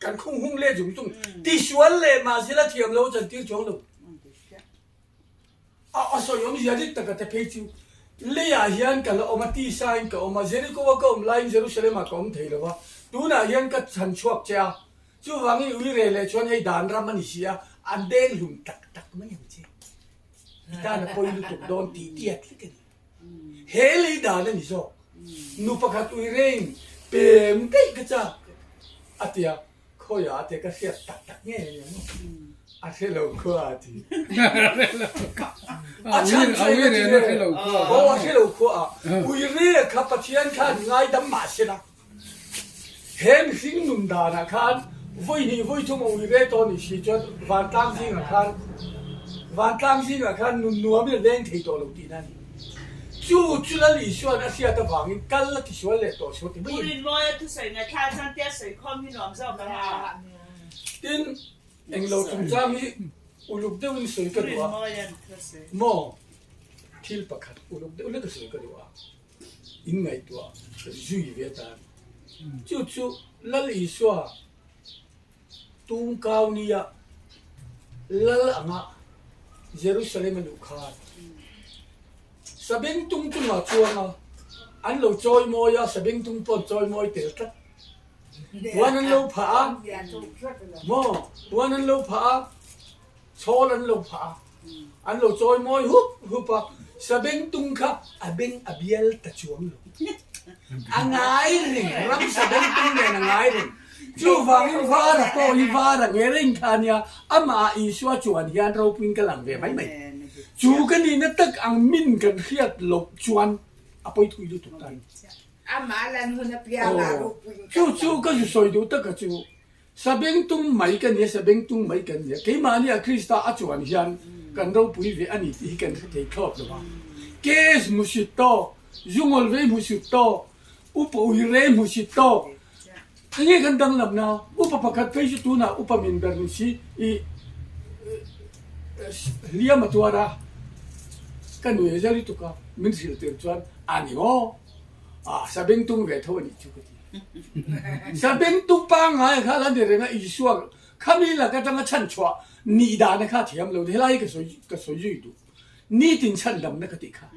Kan khung hung leh zung zung. Tisual leh mahsela thiam lo chan tir chuang lo. A a sawi awmzia dik taka te phei chu leiah hian ka la awm a, tisa in ka awm a, Jeriko a ka awm laiin Jerusalem ah ka awm thei lo va, tunah hian ka chhan chhuak che a, chuvangin ui reh leh chuan hei dan ram a ni si a, an deng hlum tak tak mai ang che. I tan a pawi lutuk dawn tih tiat hlek a ni. He lei dan a ni zawk. Nu pakhat ui rein pem daih ka chak a ti a, khawiah a ti a, ka hriat tak tak nge a ni ang a hre lo khua a ti. A chhan chu eng a ti nge? Aw a hre lo khua a, ui re kha Pathian khan ngaidam mah se la. He mihring nun danah khan vawi hnih vawi thum a ui ve tawh a nih si chuan vantlang zingah khan vantlang zingah khan nun nuamin a leng thei tawh lo tihna a ni. Chu chu Lal Isua'n a hriat avangin kal a tisual leh tawh suh ti mai a ni. Pu Rinmawia thusawi ngaihthlak chuan tia sawi khawm hi nuam zawk ang a. Tin, englo chungchang hi uluk deuhin sawi ka duh a, maw thil pakhat uluk deuh leka sawi ka duh a. in ngaihtuah zui ve tan. Chu chu Lal Isua tumkau nia Lal anga Jerusalem a luh khan Sabengtung chungah chuanga an lo chawimawi a, Sabengtung pawh an chawimawi tel tlat. Puan an lo phah a, maw? Puan an lo phah a. Chhawl an lo phah a, an lo chawi mawi hup hup a, Sabengtung kha a beng a bial ta chuang lo. A ngai reng, ram Sabengtung nen a ngai reng. Chuvangin Vara pawh hi Vara nge reng kha a nia, amah Isua chuan hian ropuiin ka lang ve mai mai. Chu ka nihna tak ang min kan hriat loh chuan a pawi thui lutuk ta a ni. Aw, chu chu ka zu sawi duh taka chu. Sabengtung mai ka nia, sabengtung mai kan nia. Keimahnia Krista a chuan hian kan ropui ve a ni tih hi kan hre thei thlawt lo va. Case hmusit tawk, zungawl vei hmusit tawk, upa uire hmusit tawk, enge kan danglamna? Upa pakhat phei chu tunah upa min ber ni si i hliam a tuar a, ka nui zel lutuk a, min hrilh tir chuan a ni maw? Ah, sabengtung ve tho a nih chu ka ti. Sabengtung pangngai kha la ni reng a, Isua khami lak atanga chhanchhuah nih dana kha thiam lo, helai ka sawi ka sawi zui duh. Nitin chhandamna ka tih kha.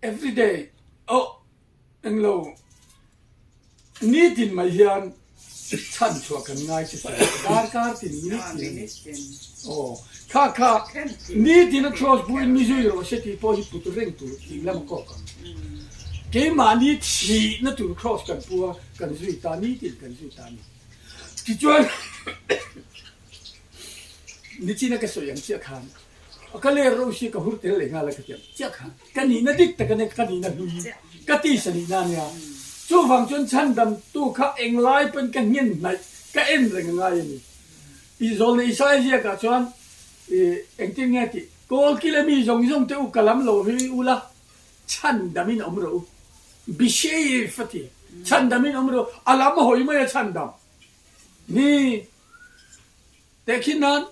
Everyday, oh, englo, nitin mai hian Chhanchhuah kan ngai chu sawi darkar tin minute tin a ni. Aw, kha kha nitin a cross buin mi zui rawh se tih pawh hi put reng tur tih lam a kawk ang. Keimahni thihna tur cross kan pu a, kan zui ta nitin kan zui ta a ni. Tichuan nichina ka sawi ang chiah khan a ka ler ro si ka hur tel leh nghal a ka ti ang chiah khan. Ka nihna dik tak a nia, ka nihna hlui ka tisa nihna a nia. Chuvang chuan chhandamtu kha englai pawn ka nghen hnaih, ka en reng a ngai a ni. I zawl leh Isaiah ziakah chuan i engtin nge tih, Kawl kile mi zawng zawng te u ka lam lo hi u la, chhandamin awm rawh u. Be safe a ti. Chhandamin awm rawh u. A lam hawi mai a chhandam. Ni. Tehkhin nan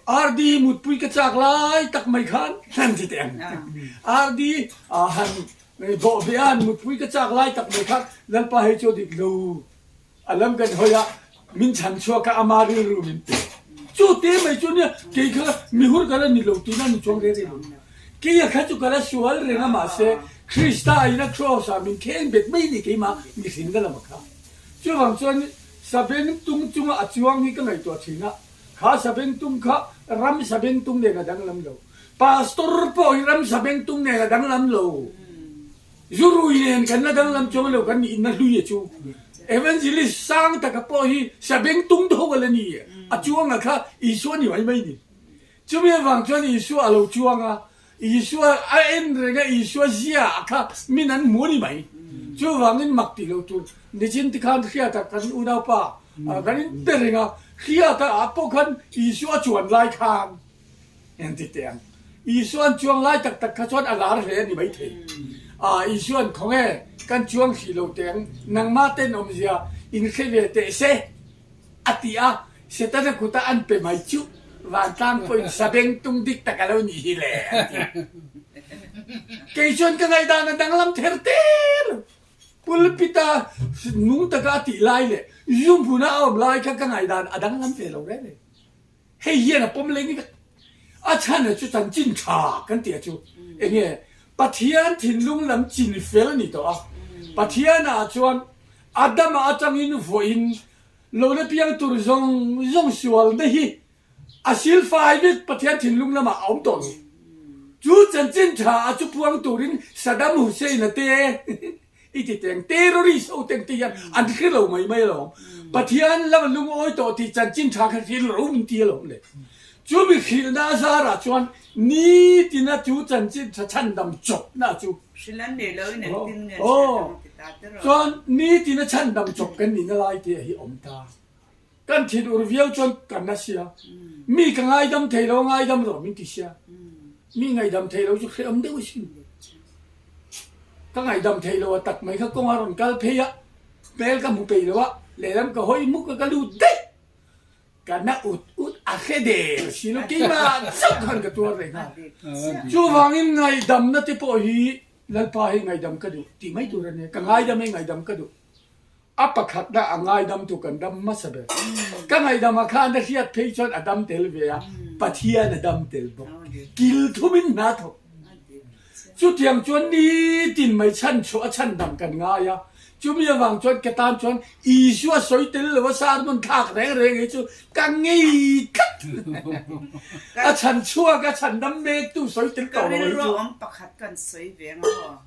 RD mutpui ka chak lai tak mai khan han ti teh ang. RD han bawh ve a han mutpui ka chak lai tak mai khan Lalpa hei chu a dik lo. A lam kan hawi a, min chhan chhuak a, ama rilru min pe. Chu te mai chu nia kei kha mihur ka la ni lo tihna ni chuang reng reng lo. Keia kha chu ka la sual reng a mahse Krista in a cross ah min kheng bet mai ni keimah mihring na lam a kha. Chuvang chuan Sabengtung chunga a chuang hi ka ngaihtuah thin a, kha sabengtung kha ram sabengtung nen a danglam lo. Pastor pawh hi ram sabengtung nen a danglam lo. Zurui nen kan la danglam chuang lo kan nihna hlui a chu. Evangelist sang taka pawh hi sabengtung tho a la ni. A chuanga kha Isua ni mai mai ni. Chumi avang chuan Isua a lo chuang a, Isua a en reng a, Isua zia a kha min an hmu a ni mai. Chuvangin mak tih lo tur nichin ti khan hriata kan unaupa kan in pe reng a, hriata ah pawh khan Isua a chuan lai khan en ti teh ang. Isua an chuang lai tak tak kha chuan a lar hle a ni maithei. Ah Isua an khawnge kan chuang hrih lo teh ang, nangmah ten awmzia in hre ve teh se. A ti a, Setana kuta an pe mai chu vantlang pawhin sabengtung dik tak a lo nih hi le, a ti. Kei chuan ka ngaihdan a danglam ther te lo. Pulpit-a nung taka a tih lai leh zu hmuna a awm lai kha ka ngaihdan a danglam ve lo reng reng. Hei hian a pawm leng vek. A chhan chu chanchin tha kan tih a chu eng nge Pathian thinlung lam chin fel a ni tawh a. Pathianah chuan Adama atangin vawiin lo la piang tur zawng zawng sualna hi A silfai vek Pathian thinlung lamah a awm tawh lo. Chu chanchin tha a chu puang turin Saddam Hussein-a te i ti teng, terrorist ho teng te hian an hre lo mai mai alawm. Pathian lama lungawi tawh tih chanchin tha kha hrilh ro min ti alawm le. Chu mi hrilhna a zarah chuan nitina chu chanchin tha chhandam chawpna chu Hrilh an nei lo in engtin nge hriat ang ti ta te rawh. Chuan nitina chhandam chawp kan nihna lai te hi awm ta. Kan thin ur viau chuan kan na sia. Mi ka ngaidam thei lo, ngaidam rawh min ti sia. Mi ngaihdam thei lo chu hrehawm deuh asin. Ka ngaihdam thei lo a tak mai kha kawng a rawn kal phei a, hmel ka hmu peih lo a, lehlam ka hawi muk a ka lut daih. Ka na ut ut a hre der si lo, keimah chauh khan ka tuar reng a. Chuvangin ngaihdamna te pawh hi Lalpa hi ngaihdam ka duh tih mai tur a nia, ka ngaidam e ngaihdam ka duh. A pakhatna a ngaidamtu kan dam hmasa ber. Ka ngaihdamah khan a hriat phei chuan a dam tel ve a, Pathian a dam tel bawk. Kil thumin hna thawk. Chutiang chuan nitin mai chhan chhuah a chhandam kan ngai a. Chumi avang chuan ka tan chuan Isua sawi tel lo a sermon thlak reng reng hi chu ka ngei tlat. A chhan chhuak a chhandam mektu sawi tel tawh lo hi chu. Ka rilru awm pakhat kan sawi ve ang a aw.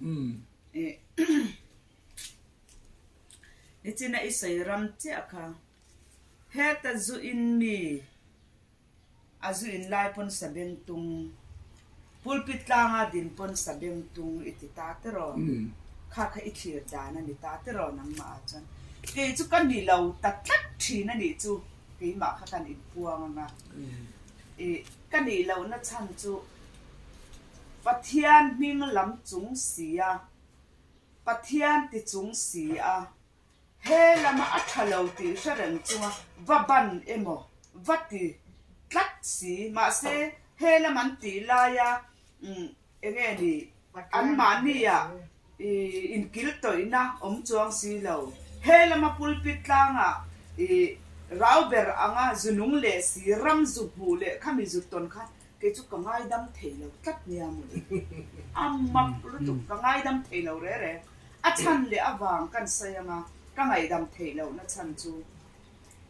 Nichina i sawi ram chiah kha heta zu in mi a zu in lai pawn sa beng tung pulpit tlanga din pawn sa beng tung i ti ta tiraw kha kha i thlir dan a ni ta tiraw nangmah ah chuan kei chu ka ni lo ta tlat thin a nih chu keimah kha kan inpuang anga i ka nih lohna chhan chu Pathian hming lam chung sia. Pathian ti chung si a, he lama a tha lo tih hre reng chunga va ban emaw va ti tlat si. Mahse, he lam an tih laia eng nge ni anmahnia inkil tawihna awm chuang si lo. He lama pulpit tlangah rau ber anga zu nung leh si ram zu hmuh leh khami zu tawn kha Kei chu ka ngaidam thei lo tlat nia mawle. A mak lutuk, ka ngaidam thei lo re re. A chhan leh avang kan sawi anga ka ngaidam theih lohna chhan chu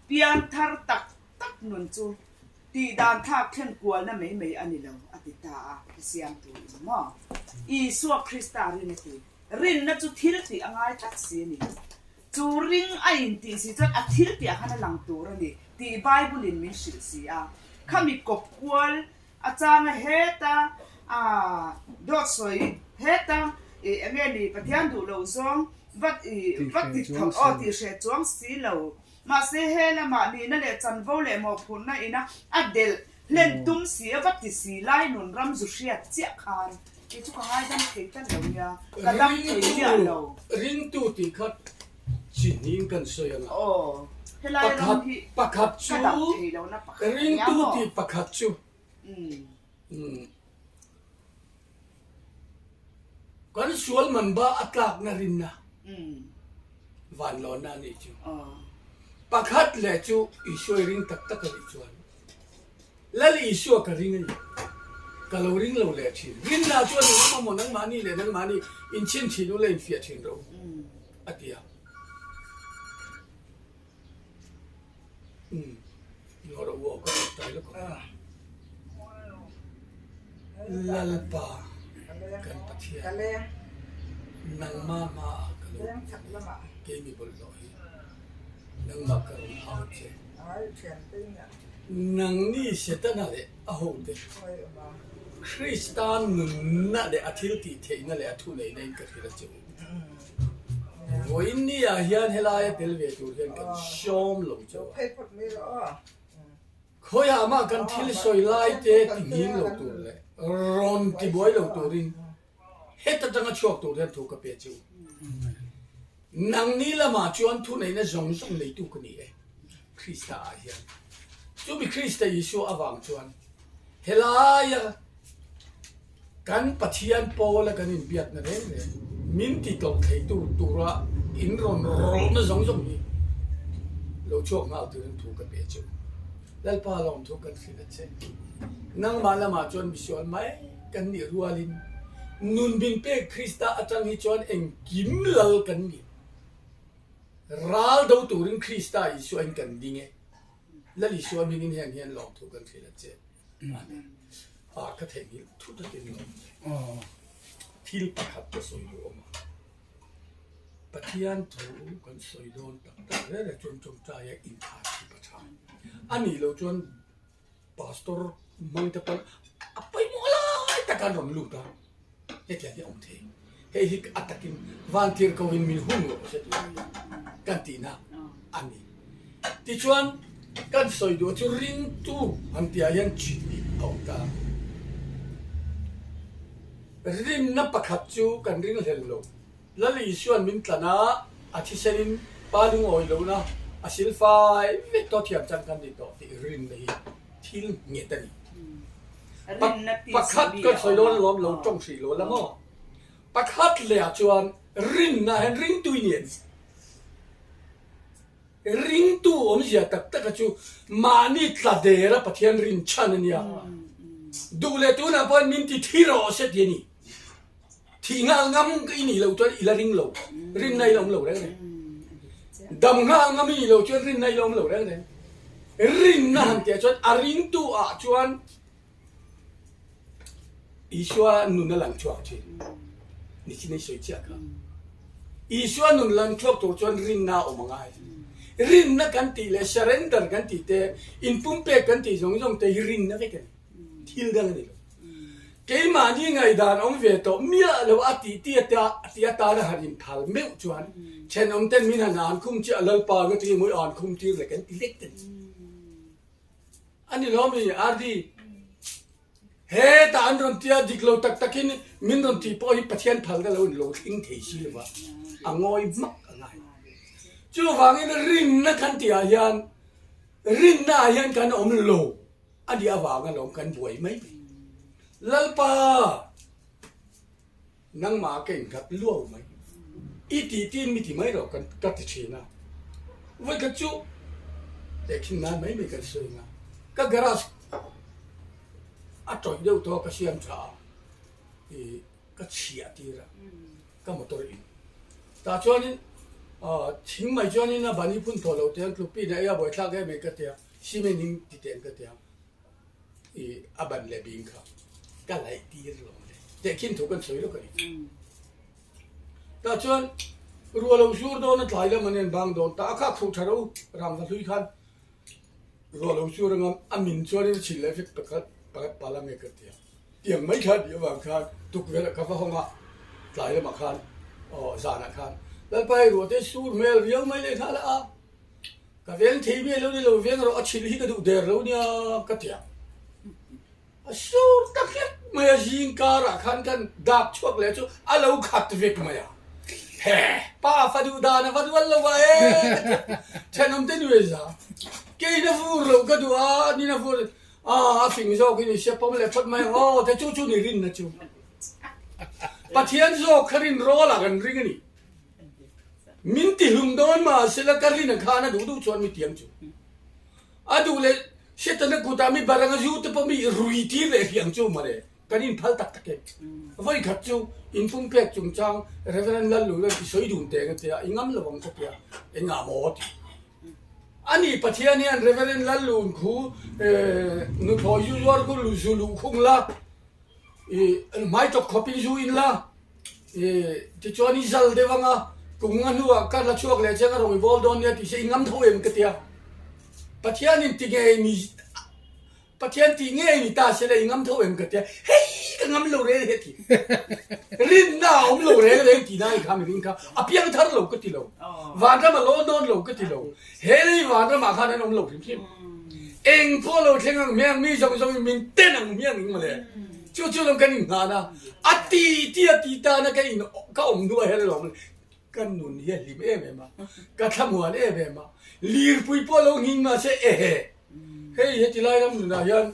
pianthar tak tak nun chu tihdan thlak thlen kualna mai mai a ni lo a ti ta a, ka siam tur in maw? Isua Krista rin a ti. Rinna chu thil tih a ngai tlat si a ni. Chu ring a intih si chuan a thil tih ah khan a lang tur a ni tih Bible in min hrilh si a. Khami kawp kual a chang a heta dawt sawi heta ih eng nge ni Pathian duh loh zawng va ih va ti tho aw tih hreh chuang si lo. Mahse he lamah nihna leh chanvo leh mawhphurhna ina a delh hlen tum si a va ti si lai nun ram zu hriat chiah khan Kei chu ka ngaidam thei tlat lo nia, ka dam thei miah lo. Ringtu tih kha chi hniin kan sawi ang a. Aw, helai ram hi Pakhat ka dam thei lo na pakhat nia ringtu maw? tih pakhat chu kan sual man ba a tlakna rinna vanlawnna a nih chu. Pakhat leh chu Isua i ring tak tak a nih chuan. Lal Isua ka ring a ni. Ka lo ring lo leh thin. Rinna chuan eng emaw maw nangmahni leh nangmahni inchhin thin ula infiah thin rawh u, a ti a. Umm, ngaw rawh u aw, ka rawn tai lawk ang. Lalpa kan Pathian, nangmah hmaah ka lo kal a, keimi bawlhhlawh hi nangmah ka rawn au che. Nangni Setana leh a hote, Krista nunna leh a thil tih theihna leh a thuneihna in ka hrilh a che u. Vawiin ni ah hian helaia tel ve tur hian kan sawm lo che u a. Khawiah mah kan thil sawi lai te ti nghing lo tur leh rawn ti buai lo turin het atanga chhuak tur hian thu ka pe che u. Nangni lamah chuan thuneihna zawng zawng neitu ka ni e, Krista ah hian. Chumi Krista Isua avang chuan helaia kan Pathian pawla kan inbiakna reng reng min ti tlawh theitu tura. In rawn rawlhna zawng zawng hi lo chhuak nghal turin thu ka pe che u. Lalpa lawmthu kan hrilh a che. Nangmah lamah chuan misual mai kan nih rualin nun min pek Krista atang hi chuan engkim lal kan ni. Ral do turin Krista Isua in kan ding e. Lal Isua hmingin heng hian lawmthu kan hrilh a che. Amen. Ah ka theihnghilh thut atin lawm. Thil pakhat ka sawi duh awm a. Pathian thu kan sawi dawn tak tak reng reng chuan tawngtaia inthah hi pa tha. A nih loh chuan pastor hmang te pawn a pawimawh lai tak an rawn lut a, hetiang hi a awm thei. Hei hi a takin vantir ko in min hun rawh se tih hi kan tihna a ni. Tichuan kan sawi duh chu ringtu han tihah hian chi tih a awm ta a. Rinna pakhat chu kan ringhlel lo. Lal Isua'n min tlan a, a thisenin Pa lungawi lohna a silfai vek tawh thiam chang kan ni tawh tih rinna hi thil nghet a ni. Pakhat kan sawi dawn alawm lo tawng hrih lo la maw? Pakhat lehah chuan rinna hian ringtui ni a ni. Ringtu awmzia tak taka chu mahni tla dera Pathian rin chhan a nia. Duh leh tunah pawhin min ti thi rawh se ti a ni. Thih nghal ngam i nih loh chuan i la ring lo, rinna i la awm lo reng reng. Dam nghal ngam i nih loh chuan rinna i la awm lo reng reng. Rinna han tih ah chuan a ringtu ah chuan Isua nun a lang chhuak thin. Nichin i sawi chiah kha. Isua nun lang chhuak tur chuan rinna a awm a ngai. Rinna kan tih leh surrender kan tih te, inpumpek kan tih zawng zawng te hi rinna vek a ni. Thil dang a ni lo. Keimahni ngaihdan awm ve tawh miah lo a tih ti ti atana han inthal meuh chuan thenawm ten min han an khum chiah Lalpa nga tinge mawi an khum tir leh kan ti lek ta ni. A ni lo mi RD? Hetah an rawn tia dik lo tak takin min rawn tih pawh hi Pathian phal na lo in lo thleng thei si lo va, a ngawi hmak a ngai. Chuvangin rinna kan tihah hian rinna ah hian kan awm lo a nih avang alawm kan buai mai mai. Lalpa! Nangmah ka innghat luau mai. I ti tiin mi ti mai rawh kan ka ti thin a. Vawikhat chu tehkhin nan mai mai kan sawi ang a. Ka garage a tawih deuh tawh a ka siam tha a, i ka chhiah tir a, ka motor in. Tah chuanin thing mai chuanin a ban i phun tawh lo te an tlupi na ei a buaithlak em em ka ti a, cement in ti teh an ka ti a. I a ban leh bing kha ka laih tir lo le. Tehkhin thu kan sawi lawk a ni. Tah chuan ruah lo sur dawn a tlai lam an en bang dawn ta a kha khuh tha ro rangva hlui khan ruah lo sur anga a min chuan in a chhilh leh vek pakhat pakhat pala nge ka ti a. Tiang mai kha tih avang khan tukverh ka va hawng a tlai lamah khan aw zanah khan Lalpa hei ruah te sur hmel riau mai leh nghal a. Ka veng thei miah lo ni lo, veng rawh a chhilh hi ka duh der lo nia ka ti a. A sur ta hlek mai a, zing karah khan kan dak chhuak leh chu a lo khat vek mai a. He, pa fa duh dan a va rual lo va e ka ti a. Thenawm te nuai za, keiin a vur lo ka duh a, nin a vur a, a fing zawk in i sia pawm leh phawt mai ang aw te chu chu ni rinna chu. Pathian zawk kha rin rawlah kan ring a ni. Min ti hlum dawn mahsela ka rin a khan a duh duh chuan mi tiang chu a duh leh Setana kutah mi barang a zu te pawh mi rui tir leh hriang chu mawle kan inphal tak tak em. Vawi khat chu inpumpek chungchang Reverend Lallulan i sawi dun teng a tia i ngam lo ang ka tia engah maw ti. Ani Pathian hian Reverend Lallun khu nuthlawi zu zuar khu zu luh khung la i hmai tawp khawpin zu in la Tichuan i zal deuh anga kum nga hnuah ka la chhuak leh chiang a rawn i bawl dawn nia tih se i ngam tho em ka ti a. Pathianin ti ngei ni Pathian tih ngei ni ta se le i ngam tho em ka ti a. Hei ka ngam lo reng he ti. Rinna a awm lo reng reng tih na i kha mihring kha a piang thar lo ka ti lo. Vanram a lawn dawn lo ka ti lo. He lei vanramah khan an awm lo hrim hrim. Eng pawh lo thleng ang hmiang mi zawng zawngin min ten ang hmiang ing mawle. Chu chu lawm kan innghan a, a ti ti a ti tan a ka in ka awm hnuah hian alawm ka nun hi a hlim em em a, ka thlamuan em em a, lirpui pawh lo nghing mahse ehe hei heti lai ram nunah hian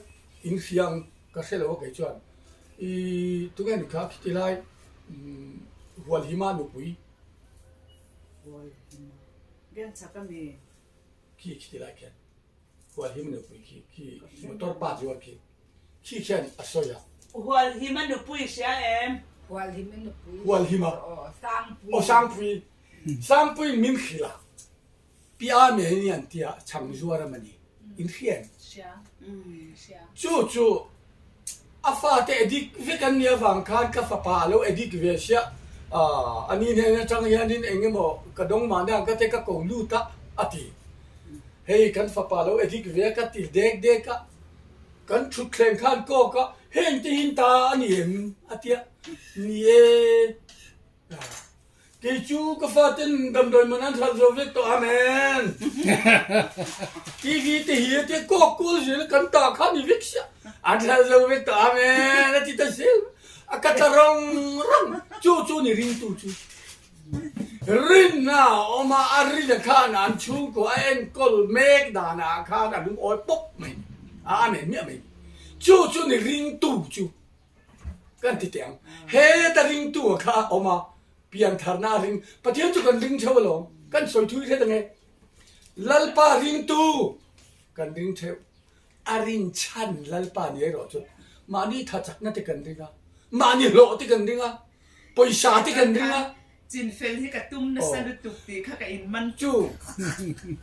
in hria ang ka hre lo a kei chuan i tunge ni kha khiti lai Hualhima nupui. Veng chak a mi. Khi khi ti lai khian Hualhima nupui khi khi motor pa zuar khi khi khian a sawi a. Hualhima nupui hria em? Hualhima nupui. Hualhima. Aw Sangpui. Aw Sangpui. Sangpui min hrilh a. Pi a me hi an tia chhang zuar a mani. In hria em? Hria. Hria. Chu chu a fate addict vek an nih avang khan ka fapa a lo addict ve sia a ni hnen atang hianin eng emaw ka dawng mahna ang ka te ka ko lut a a ti. Hei kan fapa lo addict ve a ka ti dek dek a, kan thutthleng khan kawk a heng te hi ta a ni em a tia ni e. Kei chu ka faten damdawi man an hralh zo vek tawh amen. TV te hi a tia kawk kual zel kan ta kha ni vek sia an hralh zo vek tawh amen a ti ta zel a ka tla rawng rawng chu chu ni ringtu chu rinna a awm a a rina khan an chhungkua a enkawl mek danah khan a lungawi pawp mai a amen miah mai chu chu ni ringtu chu. Kan ti teh ang. Heta ringtu a kha a awm a, piantharna a ring. Pathian chu kan ring theuh alawm. Kan sawi thui hret ange. Lalpa ringtu kan ring theuh. A rin chhan Lalpa ni erawh chu mahni tha chakna te kan ring a, mahni hlawh te kan ring a, pawisa te kan ring a. Chinfel hi ka tum nasa lutuk tih kha ka inman. Chu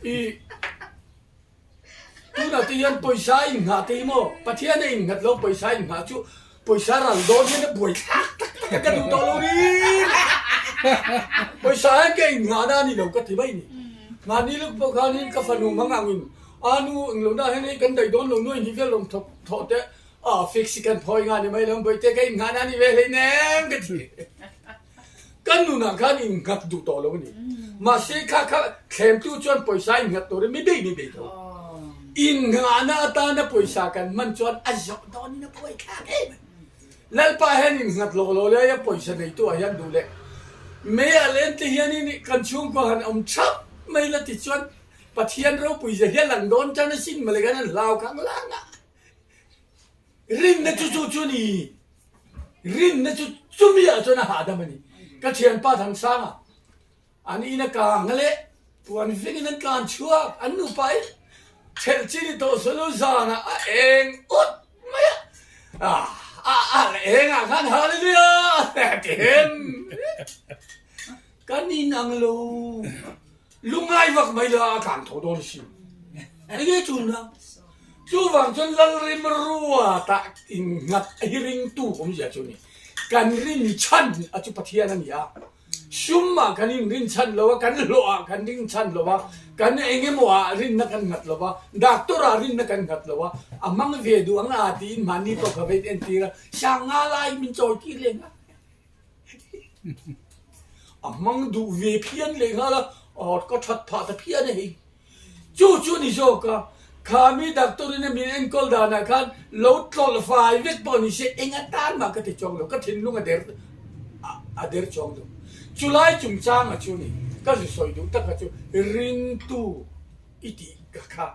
i. Tunah te hian pawisa a inngah te hi maw? Pathian a innghat lo pawisa a inngah chu pawisa ral dawn hian a buai thlak tak tak a ka duh tawh lo rin. Pawisa hian ka inngahna a ni lo ka ti mai ni. Mahni luk pawh khanin ka fanu hmang angin a nu englo na hian hei kan daih dawn lo nuai hnih vel rawn thawk thawh teh a fix hi kan phawi nga ni mai lo bawihte ka inngahna a ni ve hleinem ka ti. Kan nunah khan innghat duh tawh lo a ni. Mahse kha kha thlemtu chuan pawisa innghat turin mi bei mi bei tho. Innghahna atana pawisa kan hman chuan a zawh dawnin a buai thlak em a ni. Lalpa hian innghat lawk lo lai a pawisa neitu ah hian duh leh mei ah len te hianin kan chhungkua han awm thap mai la ti chuan Pathian ropui zia hi a lang dawn tan asin mawle khan an hlau khang lang a. Rinna chu chu chu ni. Rinna chu chumi ah chuan a hahdam a ni. Ka thianpa Thangsanga an in a kang leh puan vengin an tlan chhuak, an nupa in thelh chi ni tawh saw lo zanah a eng ut mai a, a a eng ah khan Hallelujah a ti hem. Kan inang lo. Lungngai vak mai la a kang tho dawn si. Enge chunna? Chuvang chuan Lalrim ruata innghat hi ringtu awmzia chu ni. Kan rinchhan a chu Pathian a ni a. Sum ah kan inrinchhan lo a, kan hlawh ah kan rinchhan lo a, kan engemaw ah rinna kan nghat lo a, doctor ah rinna kan nghat lo a, a hmang ve duh ang a tiin mahni pawh kha vei entir a, Sanga lai min chawi tir leh nghal. A hmang duh ve phian leh nghal a, aw ka that phah ta phian a hei. Chu chu ni zawk a, kha mi doctor in a min enkawl danah khan lo tlawlh fai vek pawh ni se eng atan mah ka ti chuang lo, ka thinlung a der a der chuang lo. Chulai chungchanga chu ni, ka zu sawi duh taka chu ringtu i tih ka kha.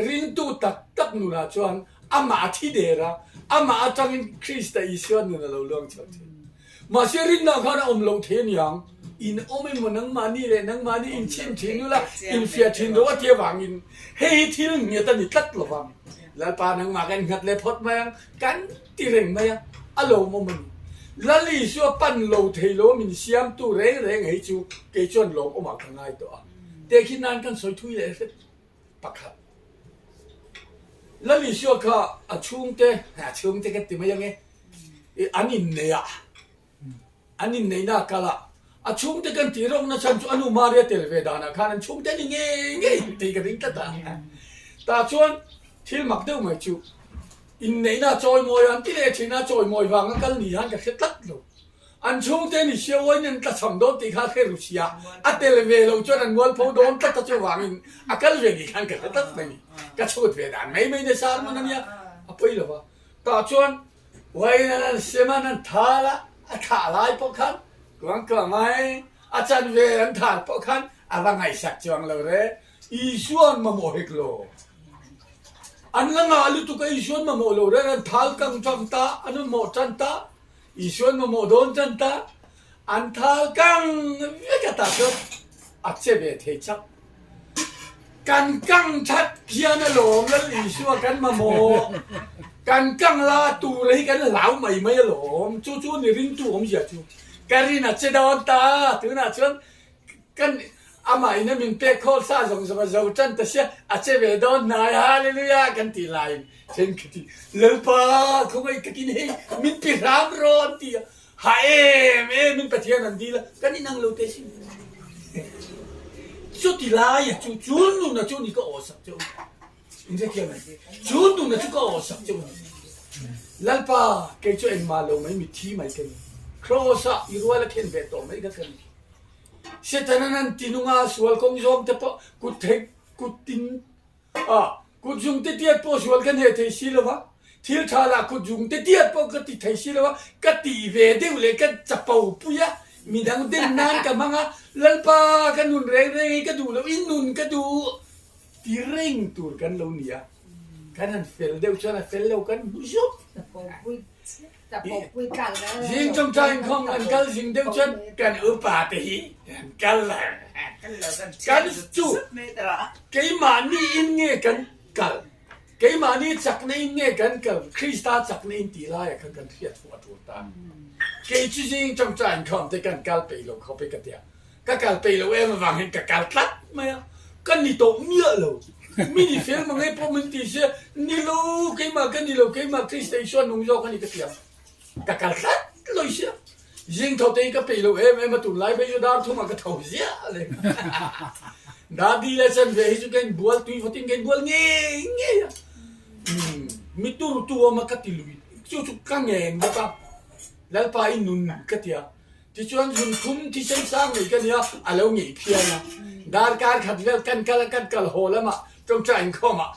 Ringtu tak tak nunah chuan Amah a thi der a, amah atangin Krista Isua nun a lo luang chho thin. Mahse rinna khan a awm loh thei aniang, in awm emaw nangmahni leh nangmahni in chim thin ula, in fiah thin rawh a ti avangin hei hi thil nghet a ni tlat lo vang. Lalpa nangmah kan nghat leh phawt mai ang, kan ti reng mai a, a lawmawm a ni. Lal Isua pan lo thei lo min siamtu reng reng hei chu kei chuan lawmawmah ka ngai tawh a, tehkhin nan kan sawi thui leh hret. Pakhat. Lal Isua kha a chhungte, a chhungte ka ti mai ange, an innei a, an inneihna a kal a, a chhungte kan tih rawkna chhan chu a nu Maria tel ve danah khan an chhungte ni ngei ngei tih ka ring tlat a. Tah chuan thil mak deuh mai chu inneihna a chawimawi a, an ti leh thin a, chawimawi vanga kal ni hian ka hre tlat lo. An chhungte ni sia uain an tlachham dawn tih kha hre ru sia, a tel ve lo chuan an mualpho dawn tlat a chuvangin a kal ve ni khan ka hre tlat mai ni. Ka chhut ve dan mai mai nasa hmun a nia, a pawi lo va. Tah chuan uain an an sem a, an thal a, a thlah lai pawh khan kuang kuang mai, a chanve an thal pawh khan a va ngaihsak chuang lo re. Isuan mamawh hek lo. An la ngah lutuk a Isuan mamawh lo reng, an thal kang tang ta, an mamawh tan ta. Isuan mamawh dawn tan ta, an thal kang vek a ta chuan. A che ve thei chak. Kan kang that khian alawm Lal Isua kan mamawh. Kan kang la tur hi kan hlau mai mai alawm. Chu chu ni ringtu awmzia chu. Ka rin a che dawn ta. Tunah chuan kan amah in a min pek khawl sa zawng zawng a zo tan ta sia a che ve dawn hnai Hallelujah kan tih laiin thenkhat in Lalpa khawngaih takin hei min pi hram rawh an ti a. Ha em em in Pathian an dil a, kan inang lo teh sin. Chuti lai a chu, chu nun a chu ni ka aw sak che u. In hrethiam em? Chu nun a chu ka aw sak che u ni. Lalpa, kei chu engmah lo mai mitthi mai ka ni. Kraws ah i rual a khen ve tawh mai kha ka ni. Setanan an tinunga sual kawng zawm te pawh kut thei kut tin A, kut zung te tiat pawh sual ka hne thei si lo va, thil tha lah kut zung te tiat pawh ka ti thei si lo va, ka tih ve deuh leh ka chapo pui a, midang dem nan ka hmang a, Lalpa ka nun reng reng hi ka duh loh, i nun ka duh ti reng tur kan lo ni a, kan han fel deuh chuan a fel lo kan hmu zawk. Zing chawngchai inkhawm an kal zing deuh chuan kan upa te hi an kal la. Kan chu keimahni in nge kan kal, keimahni chakna in nge kan kal, Krista chakna in tih laiah khan kan hriat fuh a tul ta. Kei chu zing chawngchai inkhawm te kan kal peih lo khawp i ka tia. Ka kal peih lo em avang hian ka kal tlat mai a, ka ni tawh miah lo. Mi ni fel mang e pawh min ti sia, ni lo, keimah ka ni lo, keimah Krista Isua nung zawk a ni ka ti ang. Ka kal tlat lo sia. Zing tho te hi ka peih lo em em a, tunlai phei chu dar thumah ka tho ziah leh. Dadi leh chan ve hi chu ka inbual tui vawtin ka inbual ngei ngei a. Mi tur tu awm a ka ti lui, chu chu ka ngen bawk a, Lalpa i nun ka ti a. Tichuan zunthum thisen sang ngei ka nia, a lo ngei phian a. Darkar khat vel kan kal a, kan kal haw lamah tawngtai inkhawmah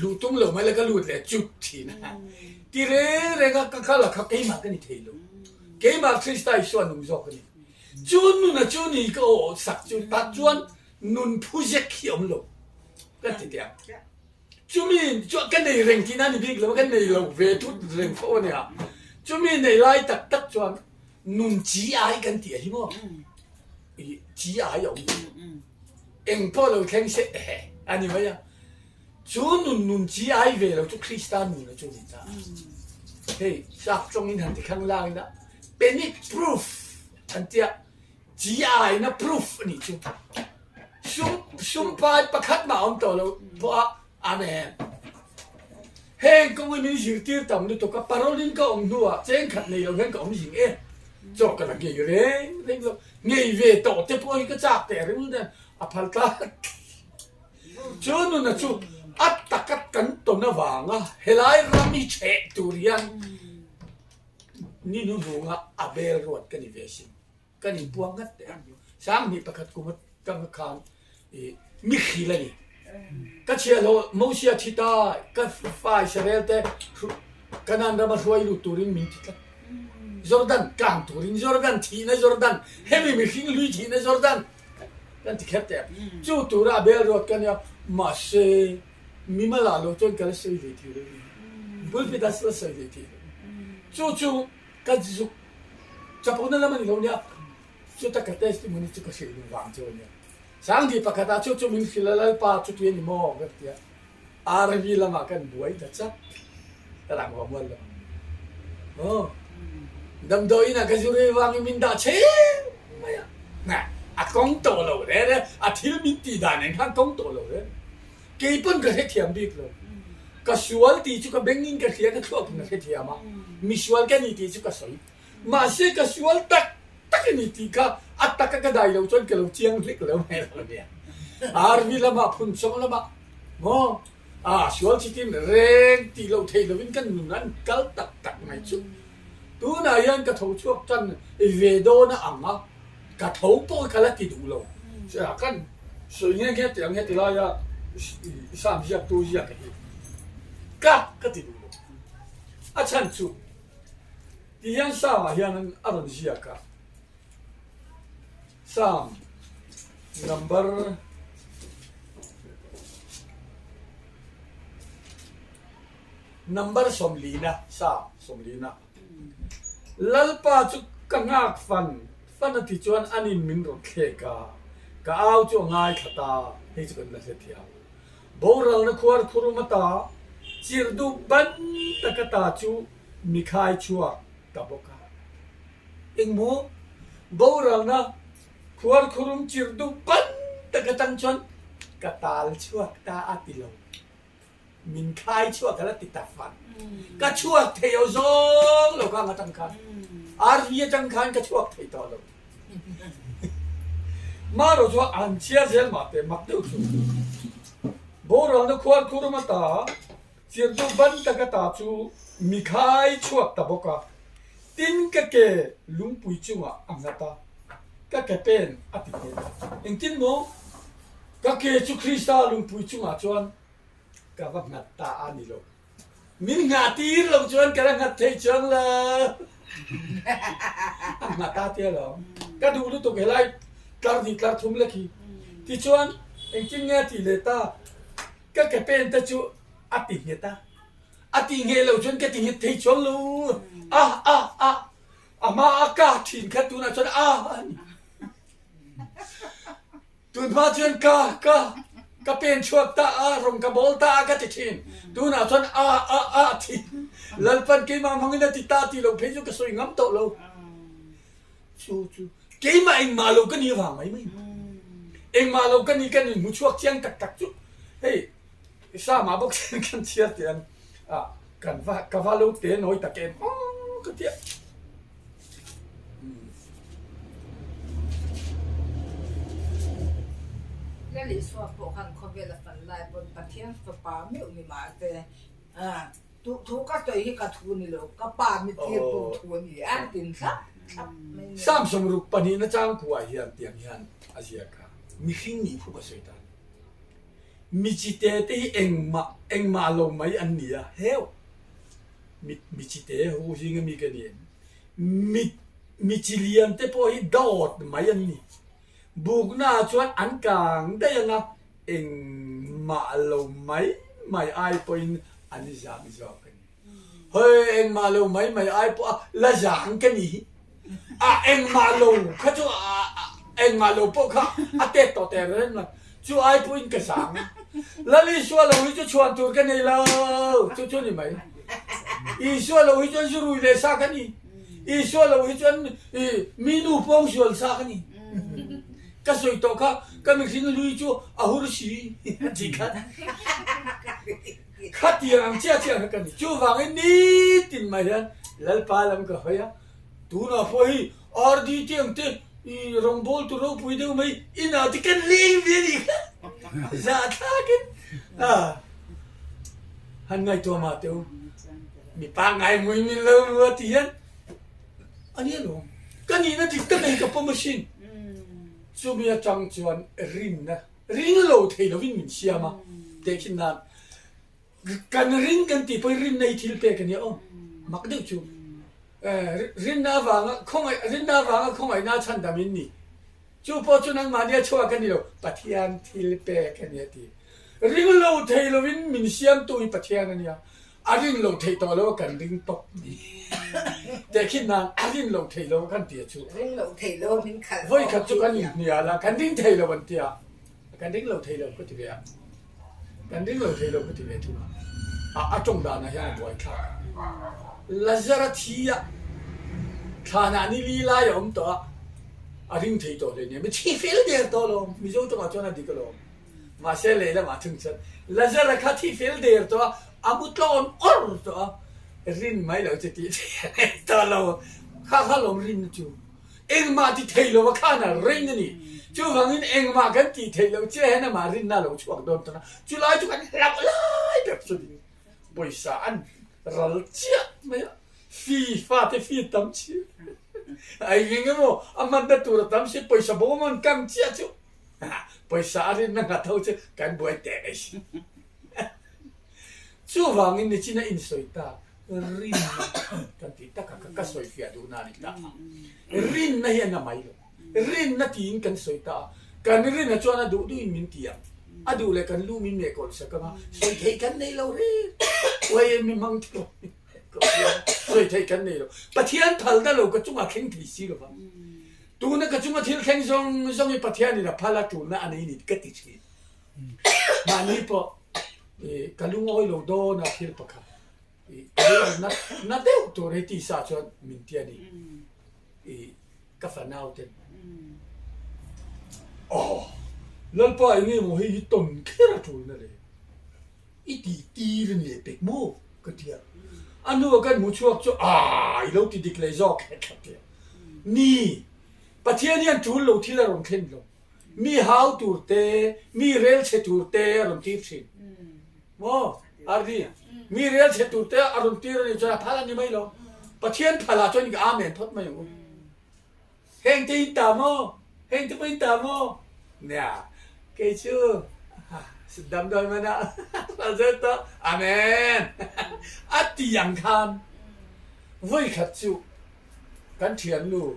luh tum lo mai la ka lut leh chut thin a. Ti reng reng a ka kal a kha keimah ka ni thei lo. Keimah Krista Isua nung zawk a ni. Chu nuna chu ni ka aw sak chu tak chuan nun phu zek hi a awm lo ka ti teh ang. Chumi chu ka nei reng tihna a ni bik lo a, ka nei lo ve thut reng fo a nia. Chumi nei lai tak tak chuan nun chi ai kan tih a hi maw? I chi ai a awm tih. Eng pawh lo thleng se ehe a ni mai a. Chu nun nun chi ai ve lo chu Krista nun a chu ni ta. Hei sap tawngin han ti khang lang ila panic proof an tia. Chi aina proof a nih chu. Sum sum pai pakhat mah a awm tawh lo pawh a Amen. Heng kawng hi min zirtir tam lutuk a, parole in ka awm hnuah cheng khat nei lo hian ka awm zing e. Chaw ka la ngei reng reng lo. Ngei ve tawh te pawh hi ka chak teh reng nen a phal tlat. Chu nuna chu a taka kan tawn avanga helai ram hi chheh tur hian ni hnuhnunga a bel ruat ka ni ve sin. Kan inpuang ngat teh a. Sanghnih pakhat kum atanga khan i mi hril a ni. Ka chhiahhlawh Mosia thi ta, ka fa Israel te Kanaan rama hruai lut turin min ti tlat. Jordan kang turin, Jordan thihna Jordan, hemi mihring hlui thihna Jordan kan ti kher teh a. Chu tura a bel ruat ka nia, mahse mi mala lo chuan ka la sawi ve thei lo a ni. Pulpit ah la sawi ve thei lo. Chu chu Ka zuk chapona lam a ni lo nia, chuta ka testimony chu ka hrilh duh vang chu a nia. Sangdi pakhat ah chu chu min hrilh a, Lalpa chuti a ni maw? ka ti a, RV lamah kan buai ta chak, ka rang vang mual lo. Aw, damdawi inah ka zu rei vangin min dah chheng mai a, nge a kawng tawh lo reng reng, a thil min tih dan eng khan kawng tawh lo reng. Kei pawn ka hrethiam bik lo. Ka sual tih chu ka bengin ka hria, ka thluakin ka hrethiam a, mi sual ka ni tih chu ka sawi. Mahse ka sual tak tak a ni tih kha a taka ka dai lo chuan ka lo chiang hlek lo mai lo nia. Army lamah, phunchawng lamah maw a sual chitin reng tih loh theih lovin ka nun an kal tak tak mai chu. Tunah hian ka tho chhuak tan ve dawn a ang a, ka tho pawh ka la ti duh lo. Kan sawi nghe nghe teh ang heti laia Sam ziaktu ziak hi ka ka ti duh lo. A chhan chu ti hian Sam-ah hian a rawn ziak a, Sam number. Number sawmlina, sa sawmlina. Lalpa chu ka nghak fan fan a ti chuan anin min rawn thlek a. Ka au chu a ngaithla ta, hei chu kan la hre thiam. Boralna khuar khurum ata chirh duh ban taka ta chu mi khai chhuak ta bawk a. Engmaw? Boralna khuar khurum chirh duh ban tak atang chuan ka tal chhuak ta a ti lo. Min khai chhuak a la ti ta fan. Ka chhuak thei lo zawng lo kha ang atang khan. RV atang khan ka chhuak thei tawh lo. Marawh chu an chhiar zel mah teh mak deuh chu. Boralna khuar khurum ata chirtu ban taka ta chu mi khai chhuak ta bawk a. Tin ka ke lungpui chungah a nghat a, ka ke pen a ti nghet a. Engtin maw? Ka ke chu Krista lungpui chungah chuan ka va nghat ta a ni lo. Min nghah tir lo chuan ka la nghat thei chuang lo. A nghat a tia lo. Ka duh lutuk helai tlar hnih tlar thum lek hi. Tichuan engtin nge a tih leh ta? Ka ke pen te chu a ti nghet a. A ti ngheh lo chuan ka ti nghet thei chuang lo. A a a a hma a ka thin kha tunah chuan a a ni. Tun hma chuan ka ka ka pen chhuak ta a, rawng ka bawl ta a ka ti thin. Tunah chuan a a a ti. Lalpan keimah hmangin a ti ta tih loh phei chu ka sawi ngam tawh lo. Chu chu keimah engmah lo ka ni avang mai mai. Engmah lo ka ni ka ni hmu chhuak chiang tak tak chu hei Sama bawk hian kan chhiar teh ang a kan va ka va lo te nawi tak em aw ka tia. Lal Isua pawh khan khawvel a fan lai pawn Pathian fapa meuh ni mahse tu thu ka sawi hi ka thu ni lo, ka pa mi tir tu thu a ni a tin thlap thlap mai ni. Samsung ruk pahnihna changkua hian tiang hian a ziak a, mihring nih phu ka sawi ta a ni. Mi chite te hi engmah engmah lo mai an ni a, heu! Mi mi chite ho zinga mi ka ni em? Mi mi chi lian te pawh hi dawt mai an ni. Bukna ah chuan an kang daih ang a, engmah lo mai mai ai pawhin an zang zawk a ni. Hei engmah lo mai mai ai pawh a la zang ka ni hi. A engmah lo kha chu engmah lo pawh kha a tet tawh teh reng lo. Chu ai pawhin ka zang a. Lal Isua lo hi chu chhuan tur ka nei lo chu chu ni mai. Isua lo hi chuan zu rui leh sa ka ni. Isua lo hi chuan mi nu pawng sual sa ka ni. Ka sawi tawh kha ka mihring hlui chu a hur si a ti kha. Khatiang ang chiah chiah kha ka ni. Chuvangin nitin mai hian Lalpa lam ka hawi a, tunah pawh hei RD te ang te i rawngbâwl tur ropui deuh mai inah te kan leng ve a nih kha. Zahthlakin a han ngaihtuah mah teh u. Mi pangngai mui min lo mu a ti hian a ni alawm. Ka nihna dik tak hi ka pawm asin. Chumi atang chuan rinna Ring lo thei lovin min siam a, tehkhin nan kan ring kan tih pawhin rinna hi thil pek a nia aw, mak deuh chu. Rinna avanga khawngaih rinna avanga khawngaihna chhandam in ni. Chu pawh chu nangmahnia chhuak a ni lo, Pathian thil pek a ni a ti. Ring lo thei lovin min siamtu hi Pathian a nia, A rin lo theih tawh lo a kan ring tawp ni. Tehkhin nan a rin lo theih lo a kan tia chu. Ring lo theih lo min khalh Voi khat chu kan inhnial a, kan ring thei lo an tia. Kan ring lo thei lo ka ti ve a. Kan ring lo thei lo ka ti ve thung a. A a tawng danah hian a buai thlak. Lazara thi a thlanah ni li lai a awm tawh a, a ring thei tawh hle nia. Mi thi fel der tawh lo, Mizo tawngah chuan a dik alawm. Mahse lehlamah thung chuan Lazara kha thi fel der tawh a, a mu tlawn awr tawh a, rin mai lo chu tih theih a nei tawh lo. Kha kha lawm rinna chu engmah ti thei lo a khan a ring a ni. Chuvangin engmah kan tih theih loh chiah hian amah rinna a lo chhuak dawn tawh a, chulai chu kan hlauh lai ber chu ding pawisa an ral chiah mai a, fee fate fee tam chi a eng emaw a hmanna tur a tam si pawisa bawm an kang chiah chu. Pawisa a rinna nghat ho chu kan buai teh mai si. Chuvangin nichin a insawi ta rinna kan tih tak a ka sawi fiah duh na a ni ta a. Rinna hi a na mai lo. Rinna tiin kan sawi ta a. Kan rinna chuan a duh duhin min ti ang. A duh leh kan lu min meh kawlh sak ang a, sawi theih kan nei lo reng. Uai mi hmang tih sawi theih kan nei lo. Pathian phalna lo ka chungah thleng thei si lo va. Tuna ka chunga thil thleng zawng zawng hi Pathianin a phal a tulna a nei ni ka ti thin. Mahni pawh ka lungawi lo dawn a thil pakhat na na deuh tur hi tisa chuan min ti a ni. Ka fanau ten aw Lalpa eng nge maw hei hi tawn kher a tulna le. I tih tir a ni leh pek maw? ka ti a. A hnua kan hmu chhuak chu aah i lo ti dik leh zawk he ka ti a. Ni, Pathian hian tul lo thil a rawn thlen lo. Mi hau tur te, mi rel chhe tur te a rawn tir thin. Maw? Ardi, mi rel chhe tur te a rawn tir a nih chuan a phal a ni mai lo. Pathian phalah chuan i Amen phawt mai ang u. Heng te in ta maw? Heng te pawh in ta maw? Nia, kei chu damdawi man ah hral zet tawh. Amen! A ti ang khan vawi khat chu kan thiannu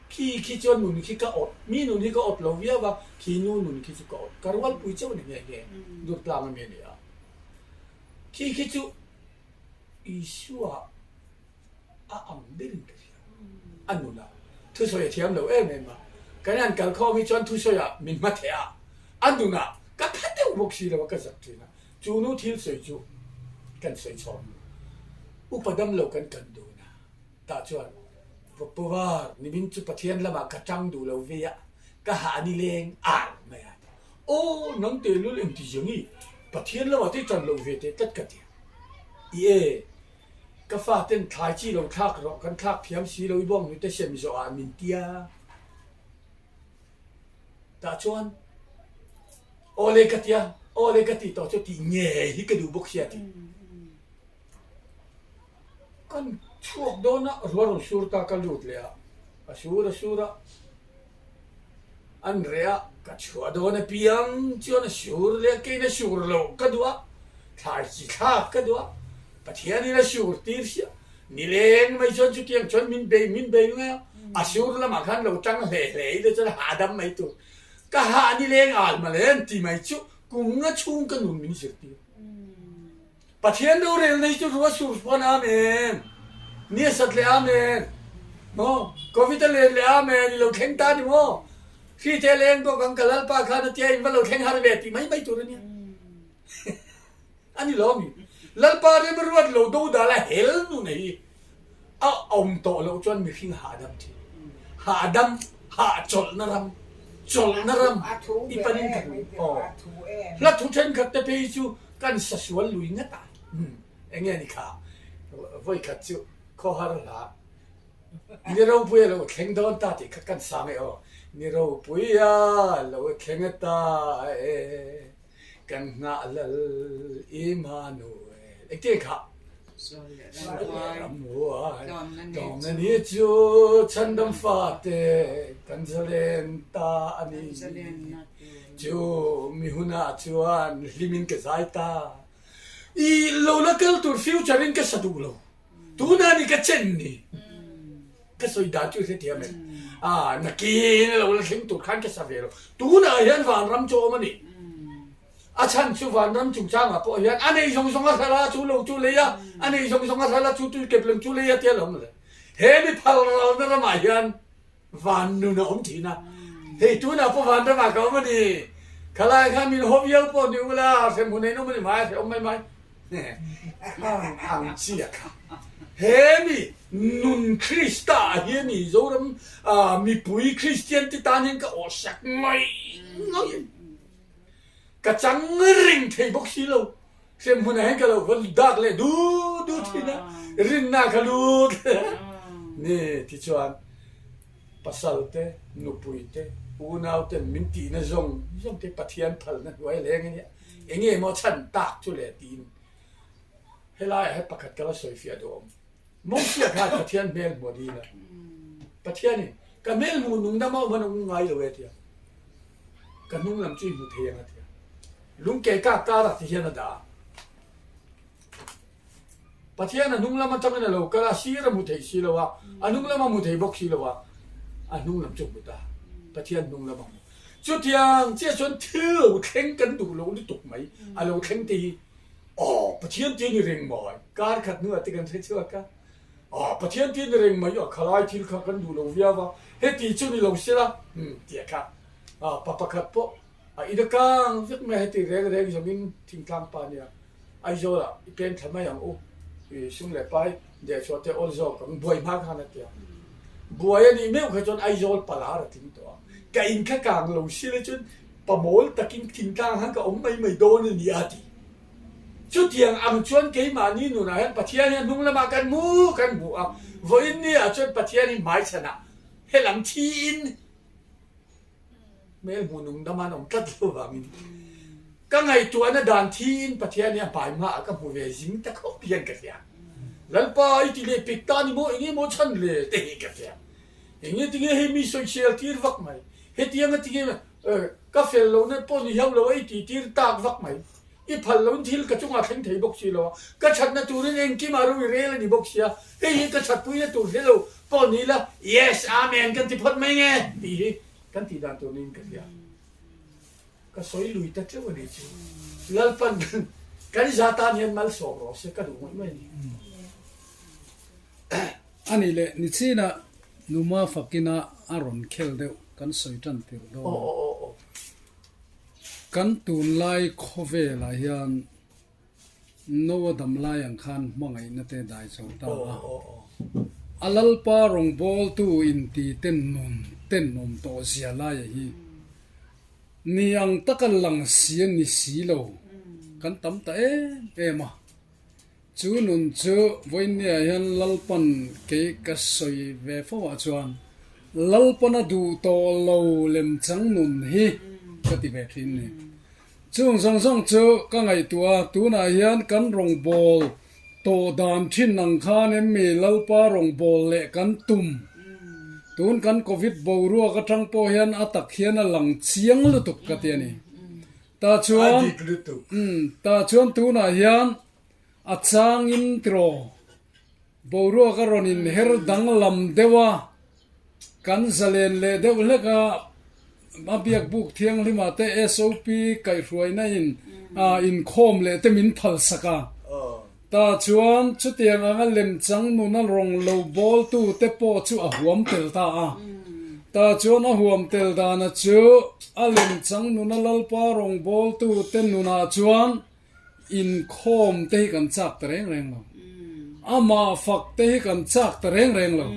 khi khi chuan nun khi ka awt, mi nun hi ka awt lo viau va, khi nu nun khi chu ka awt. Ka rualpui chauh a ni nghe nghe, Durtlang ami a ni a. Khi khi chu Isua a ang berin ka hria. A nun a, thusawi a thiam lo em em a, kan han kal khawm hi chuan thusawi ah min hma theh a, a nun ah ka tha deuh bawk si lo a ka zak thin a, chu nu thil sawi chu kan sawi chhawm lo. Upa dam lo kan kan dun a, tah chuan Pu Var, nimin chu Pathian lamah ka tang duh lo ve a, ka hah ni leng al mai a ti. Aw, nang tehlul engti ziangi Pathian lamah te tan lo ve teh tlat ka ti a. I e. Ka faten thlai chi lo thlak rawh, kan thlak thiam si lo i bawng hnute sem zawh ah min tia. Tah chuan aw le ka tia, aw le ka ti tawh chu tih ngei hi ka duh bawk sia ti. Kan chhuak dawn a, ruah rawn sur ta ka lut leh a, a sur a sur a. An reh a, ka chhuah dawn apiang chuan a sur leh keiin a sur loh ka duh a, thlai chi thlak ka duh a, Pathianin a sur tir sia, nileng mai chuan chutiang chuan min bei min bei mai a, a sur lamah khan lo tang hle hle ila chuan hahdam mai tur, ka hah nileng al male an ti mai chu kum nga chhung ka nun min zirtir. Pathian rorel nei chu ruah sur pawn Amen. Ni a sat leh Amen. Maw? Covid a len leh Amen. I lo thleng ta ni maw? Hri te leng bawk ang ka Lalpa khan a tia in va lo thleng har ve tih mai mai tur a nia. A ni lo mi. Lalpa rem ruat lo do dal a hel nun hi a awm tawh loh chuan mihring hahdam thin. Hahdam, hahchawlhna ram, chawlhna ram i panin ka hmu. Aw. Hla thu thenkhat te phei chu Kan sa sual lui ngat a, eng nge ni kha? Vawi khat chu khawhar hla Ni ropui a lo thleng dawn ta tih kha kan sa nge aw. Ni ropui a lo thleng a ta e, kan nghah lal Immanuel. Engtin kha? Sual leh ramhuai tlawmna ni chu chhandam fate kan zalen ta a ni. Chu mi hunah chuan hlimin ka zai ta. I lo la kal tur future in ka sa duh lo. Tunah ni ka chen ni. Ka sawi dan chu i hrethiam em? Ah, nakin a lo la thleng tur khan ka sa ve lo. Tunah hian vanram chu a awm a ni. A chhan chu vanram chungchangah pawh hian a nei zawng zawng a hral a, chu lo chu lei a, a nei zawng zawng a hral a, chu tuikep lem chu lei a tia lo awm le. He mi phal ralna ramah hian Van nun a awm thin a, hei tunah pawh van ramah ka awm a ni. Khalai khan min haw viau pawh ni ula, hremhmun ein awm a ni mai, a hrehawm mai mai. Khang ang chiah kha. He mi nun Krista ah hian i Zoram mipui Kristian te tan hian ka awhsak mai ngawih a ni. Ka chang ring thei bawk si lo. Hremhmun ah hian ka lo va dak leh du du thin a, rinna ka lut ni tichuan pasal te, nupui te, unau ten min tihna zawng zawng te Pathian phalna hnuai leng a nia, eng nge maw chhan tak chu le tiin helaiah hian pakhat ka la sawi fiah duh awm. Mosia khan Pathian hmel hmuh a dil a, Pathianin ka hmel hmuh nung dam a awm a nung ngai lo e tia, ka hnung lam chu i hmu thei ang a tia. Lungkei kak karah ti hian a dah a. Pathian a hnung lam atangin a lo kal a, sir a hmu thei si lo a, a hnung lam a hmu thei bawk si lo a, a hnung lam chu a hmu ta. Pathian hnung lam a hmu. Chutiang chiah chuan thil lo thleng kan duh loh lutuk mai, a lo thleng te hi, aw Pathian ti a ni reng mawi. Kar khat hnuah te kan hre chhuak a. Ah, Pathian tih ni reng mai a, khalai thil kha kan duh lo viau a, heti chu ni lo sela, umm tih a kha. Ah, pa pakhat pawh a in a kang vek mai a, heti reng reng zawngin thingtlang pa nia Aizawlah i peng thla mai ang u, i sum leh pai dehchhuah te awl zawk ang, buai hma khan a ti a. Buai a nih meuh kha chuan Aizawl palar a tling tawh a, ka in kha kang lo sila chuan pamawl takin thingtlang han ka awm mai mai dawn a ni a ti. Chutiang ang chuan keimahni nunah hian Pathian hi a hnung lamah kan hmu kan hmu a, vawiin niah chuan Pathian hi hmaichhanah helam thiin hmel hmu nung dam an awm tlat lo vangin ka ngaihtuahna dan thiin Pathian hi a hmai hmaah ka hmu ve zing ta khawp hian ka hria. Lalpa i ti leh pek ta ni maw enge maw chhan le te hi ka hria. Enge tinge hei mi sawisel tir vak mai, hetianga tinge ka fel lohna pawh ni hauh lo a i ti tir tak vak mai. I phal loin thil ka chungah thleng thei bawk si lo a, ka thatna turin engkimah ro i rel a ni bawk sia, hei hi ka thatpuina tur hle lo pawh ni ila, Yes, Amen kan ti phawt mai nge tih hi kan tih dan tur niin ka hria. Ka sawi lui ta teuh a nih chu. Lalpan kan za tan hian malsawm rawh se ka duh ngawih mai a ni. A nih leh nichinah Numa fakina a rawn khel deuh kan sawi tan tirh dawn a. Kan tunlai khawvelah hian Noa damlai ang khan hmangaihna te dai chho ta a. A Lalpa rawngbawltu inti ten nun ten awm tawh zia laia hi ni ang taka lang si a ni si lo kan tam ta em em a. Chu nun chu vawinia hian Lalpan kei ka sawi ve fo ah chuan Lalpan a duh tawh lo lemchang nun hi ka ti ve thin ni. Chung zawng zawng chu ka ngaihtuah a, tunah hian kan rawngbâwl tawh dan thin ang khan em mi Lalpa rawngbâwl leh kan tum. Tun kan Covid boruak atang pawh hian a tak hian a lang chiang lutuk ka ti a ni. Tah chuan, umm, tah chuan tunah hian a changin tiraw boruak a rawn inher danglam deuh a, kan zalen leh deuh hlek a, a biak buk thianghlimah te SOP kaihhruaina in inkhawm leh te min phalsak a. Tah chuan chutiang anga lemchang nuna rawng lo bawltu te pawh chu a huam tel ta a. Tah chuan a huam tel dana chu a lemchang nuna Lalpa rawng bawltu te nunah chuan inkhawm te hi kan chak ta reng reng lo. Amah fak te hi kan chak ta reng reng lo.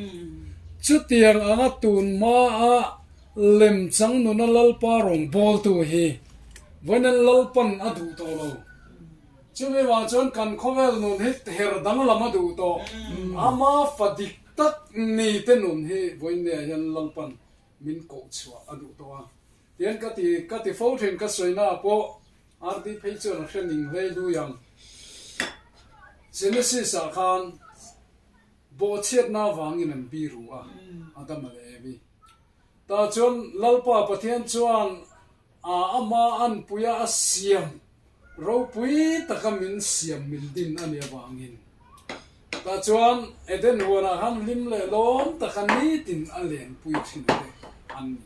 Chutiang anga tun hmaa lemchang nuna Lalpa rawng bawltu hi vawiin Lalpan a duh tawh lo. Chumi vang chuan kan khawvel nun hi her danglam a duh tawh. Ama fa dik tak ni te nun hi vawiinneah hian Lalpan min koh chhuah a duh tawh a. Tihian ka ti ka ti fo thin ka sawina ah pawh RD phei chuan a hre ning hlei hlui ang. Genesis ah khan bawhchhiatna avangin an biru a, Adama leh Evi. Tah chuan Lalpa Pathian chuan A ama anpuia a siam ropui taka min siam min din a nih avangin tah chuan Eden huanah khan hlim leh lawm taka nitin a lenpui thin te an ni.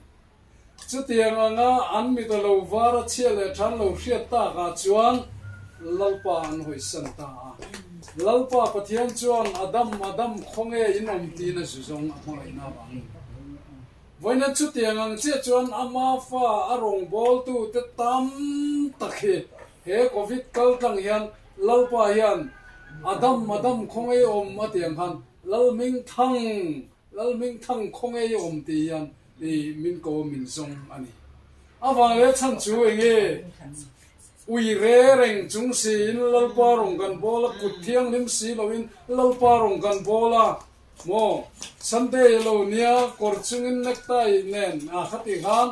Chutiang anga an mit a lo var a chhia leh than lo hriat takah chuan Lalpa an hawisan ta a. Lalpa Pathian chuan Adam, Adam khawnge in awm tiin a zu zawng a hmangaihna avangin. Vawiina chutiang ang chiah chuan ama fa a rawngbawltute tam tak hi he Covid kal tlang hian Lalpa hian a dam a dam khawngei awm a tih ang khan Lalhmingthang Lalhmingthang khawngei awm tih hian i min ko min zawng a ni. Avang leh chhan chu enge ui re reng chung siin Lalpa rawng kan bawl a, kut thianghlim si loin Lalpa rawng kan bawl a, Maw? Sunday lo nia kawr chungin necktie nen a khati khan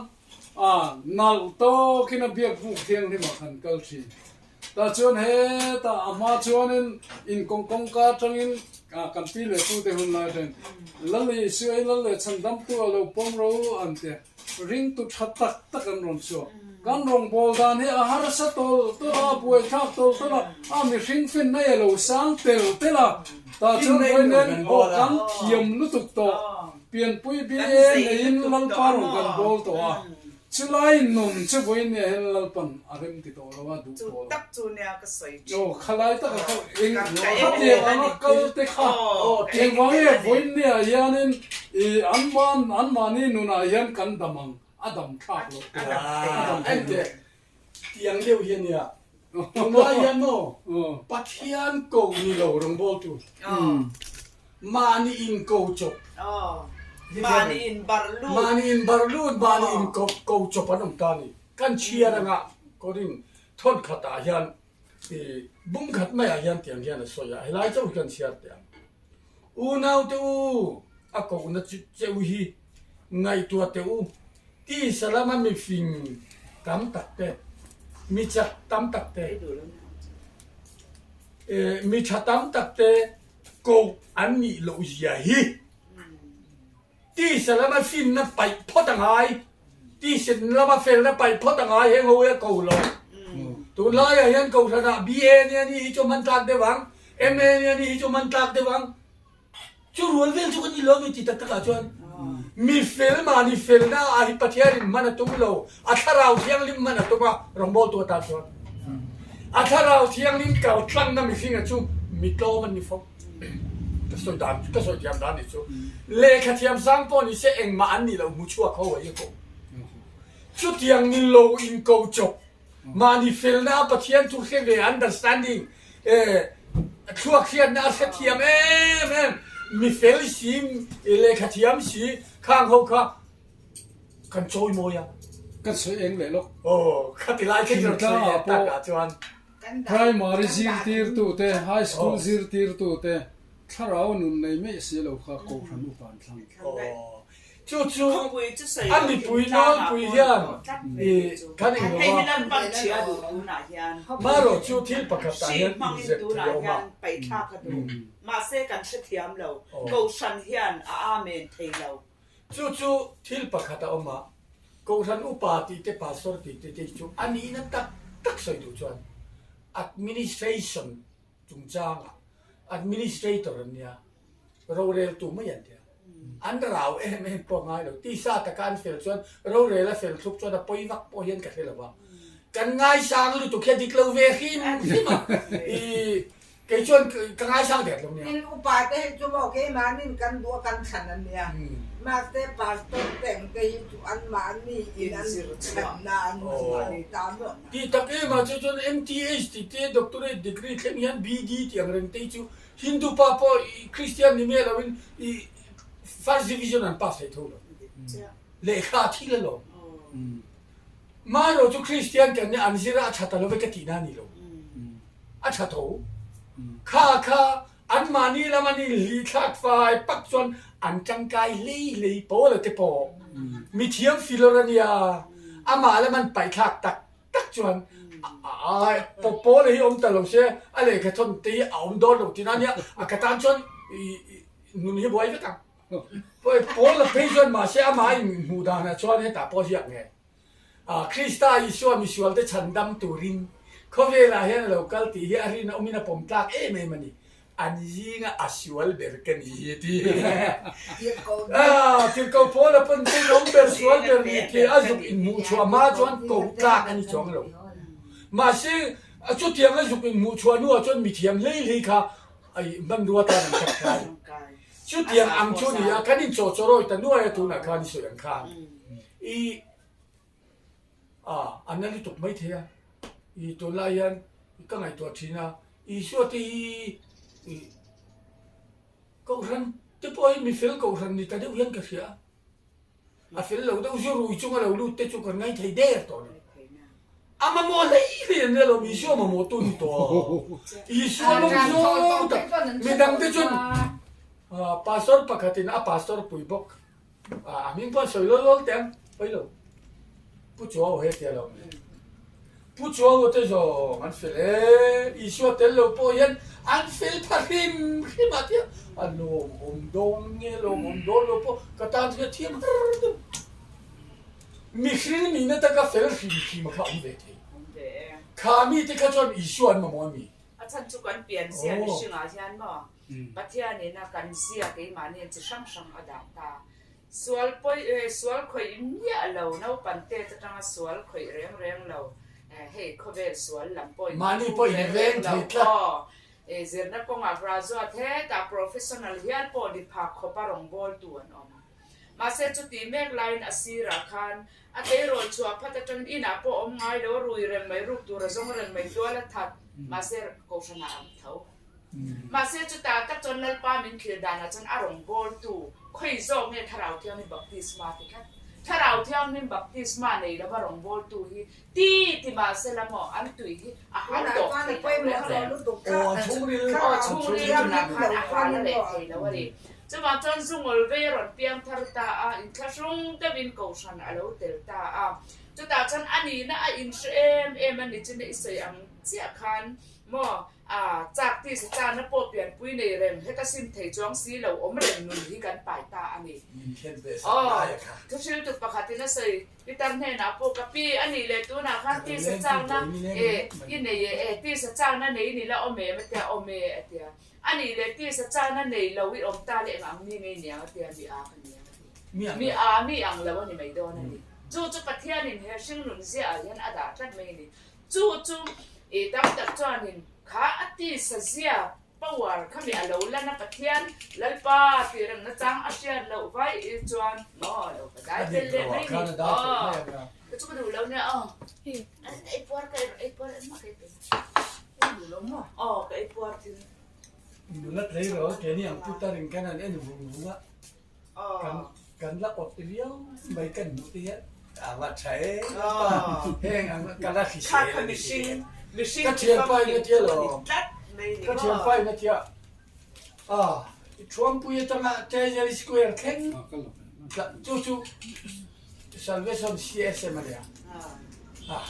a nalh tawkin a biak buk thianghlim ah khan kal thin. Tah chuan hetah a hma chuanin inkawng kawngka atangin kan pi leh pu te hun lai atangin Lal Isuai Lal leh Chhandamtu a lo pawm ro an ti a. Ringtu tha tak tak an rawn chhuak. Kan rawngbâwl dan hi a harsa tawlh tawlh a, a buaithlak tawlh tawlh a, a mihring finna hi a lo sang tel tel a. Tah chuan vawiin aw kan thiam lutuk tawh, pianpui BA neiin Lalpa rawn kan bawl tawh a. Chulai nun chu vawiin nia hian Lalpan a rem ti tawh lo a, duh Chu tawh lo. tak chu nia ka sawi thin. Aw, khalai taka kha eng Ka ka en khatiang tel a anga ni. kal te kha Aw, ka en engvang tel nge a ni. vawiin nia hianin i an man an mahni nunah hian kan dam ang, a dam thlak loh A dam thei a dam lo. thei lo. Enteh, tiang deuh hi a nia. Tunlai hian maw Pathian ko ni lo rawngbawltu mahni in ko chawp Mahni in bar lut mahni in bar lut mahni in ko chawp an awm ta a ni. Kan chhiar anga Korin thawn khatah hian i bung khat maiah hian tiang hian a sawi a, helai chauh hi kan chhiar teh ang. Unaute u, a kohna cheu hi ngaihtuah teh u, tisa lama mifing tam tak te, mi chak tam tak te, mi tha tam tak te koh an nih loh zia hi. Tisa lama finna paih phawt a ngai, tisa lama felna paih phawt a ngai heng ho hi a ko lo. Tunlaiah hian Kohhranah BA nia ni hi chu hman tlak deuh ang, MA nia ni hi chu hman tlak deuh ang. Chu rual vel chu kan ni lo mi ti tak takah chuan mi fel mahni felna ah hi Pathianin hman a tum lo, a thlarau thianghlim hman a tum a, rawngbawltu atan chuan a thlarau thianghlim kal tlangna mihringa chu mi tlawm an ni fo. Ka sawi dan ka sawi thiam dan ni chu lehkha thiam sang pawh ni se engmah an nih loh hmu chhuak ho a hi ko. Chutiang ni lo in ko chawp mahni felna a Pathian chu hre ve understanding eh thluak hriatna a hre thiam em em mi fel si lehkha thiam si khang ho kha kan chawi mawi a. Kan sawi eng leh lawk. Aw khati lai kha chu sawi leh takah chuan. Primary zirtirtute, High School zirtirtute thlarau nun nei meih si lo kha Kohhran upa an thlang. Chu chu a mipui nawlpui hian kan eng lo a, marawh chu thil pakhatah hian inzep thei a awm a. Chu chu thil pakhat a awm a, Kohhran upa tih te pastor tih te te chu a nihna tak tak sawi duh chuan administration chungchangah administrator an nia, roreltu mai an tia. An rau em em pawh ngai lo, tisa taka an fel chuan rorel a fel thlup chuan a pawi vak pawh hian ka hre lo va. Kan ngaisang lutuk hi a dik lo ve hrim hrim a, i Kei chuan ka ngaisang der lo nia. Tin upa te hi chu maw keimahnin kan duh a kan thlan a nia. Mahse pastor te ang te hi chu anmahni in an thlanna an hmu a ni ta maw. Tih tak em ah chu chuan MTH tih te doctorate degree thleng hian BD tih ang reng te hi chu Hindu pa pawh Christian ni miah lo in first division an pass thei tho lo. Lehkha a thil alawm. Marawh chu Kristian kan nia an zir a a tha ta lo ve ka tihna a ni lo. A tha tho. Kha kha anmahni lam an inhlih thlak fai pak chuan an tangkai hlei hlei pawl a te pawh mithiam filawr a nia amah lam an paih thlak tak tak chuan pawl hi awm ta lo se a lehkha thawn te hi a awm dawn lo tihna a nia a ka tan chuan nun hi buai vek ang. Pawl a phei chuan mahse amah inhmuh danah chuan hetah pawh ziak nge. Krista Isua misualte chhandam turin khawvelah hian a lo kal tih hi a rin awmin a pawm tlak em em a ni. An zinga a sual ber ka ni hi ti. Tirhkoh Paula pawn tenawm ber sual ber ni thei a zuk inhmuh chhuah hma chuan koh tlak a ni chuang lo. Mahse chutiang a zuk inhmuh chhuah hnuah chuan mithiam hlei hlei kha hmanrua tan an tangkai. Chutiang ang chu ni a, kan inchawhchawrawi ta nuai a tunah khan i sawi ang khan i a a na lutuk mai thei a, i tunlai hian ka ngaihtuah thin a, Isua te hi i Kohhran te pawh hi mifel Kohhran ni ta deuh hian ka hria a. A fel lo deuh zu rui chunga lo lut te chu kan ngai thei der tawh lo. A mamawh hlei hlei an nia lo, Isua mamawh tu ni tawh. Isua lawng zawng tak, midang te chuan pastor pakhatin a pastor pui bawk, a hming pawh an sawi lawl lawl teh ang, pawi lo. Pu Chuau he tia lo mai. Pu Chuau te zawng an fel e, Isua tel lo pawh hian an fel pha hrim hrim a tia a lawmawm dawn nge lawmawm dawn lo pawh ka tan hian thiam har deuh. Mihring nihna taka fel hrim hrim kha awm ve thei. Kha mite kha chuan Isua an mamawh a mi? A chhan chu kan pian zia mihringah hian maw Pathianin a kan zia keimahni chi hrang hrang a dah ta. Sual pawi sual khawih miah lo, naupan tet atanga sual khawih reng reng lo, hei khawvel sual lam pawh in Mahni thum pawh in reng veng reng lo thei tlat. aw. Zirna kawngah graduate hetah professional hial pawh ni phak khawpa rawngbawltu an awm. Mahse chuti mek laiin a sirah khan a tleirawl chhuah phat atangin inah pawh awm ngai lo, rui reng mai, ruk tur a zawng reng mai tual a that. Mahse kohhranah a awm tho. Mahse chutah tak chuan Lalpa min thlir danah chuan a rawngbawltu khawi zawk nge Thlarau Thianghlim baptisma ti tlat. Thlarau Thianghlim baptisma nei lova rawngbawltu hi ti ti mahse la maw an tui hi a hal tawh thei lo reng reng. Aw chhungril tunah khan a hal a leh thei lo a ni. Chuvang chuan zungawl vei a rawn piang thar ta a, inthlahrung deuhin kohhran a lo tel ta a. Chutah chuan a nihna a inhre em em a ni china i sawi ang chiah khan maw A chak tisa chana pawh pianpui nei reng heta sim thei chuang si lo awm reng nun hi kan pai ta a ni. Aw, thuhriltu pakhatin a sawi, Pitar hnenah pawh ka pi a nih leh tunah khan tisa chakna e i nei e e, tisa chakna nei ni la awm em a tia, awm e a tia. A nih leh tisa chakna nei lo i awm ta leh eng ang mi ngei niang a tia, mi a ka niang a ti. Mi a mi ang lo a ni mai dawn a ni. Chu chu Pathianin he hringnun ziaah hian a dah tlat mai a ni. Chu chu i tam tak chuanin kha a tisa zia power kha mi a lo lan a Pathian Lalpa tih reng nachang a hriat loh vai i chuan maw lo ka dai tel leh mai ni aw ka chu ka duh lo nia aw an ei puar ka ei puar engmah ka ei pe aw ka ei puar thil Nula tleirawl keini ang putar in kan han en vung vung a. Kan kan la awt viau mai kan hmuh te hian a va tha em a heng ang ka la hrisel a ni si ka thianpa in a tia lo ka thianpa in a tia a Thuampui atanga Treasury Square thleng chu chu Salvation CSM a nia a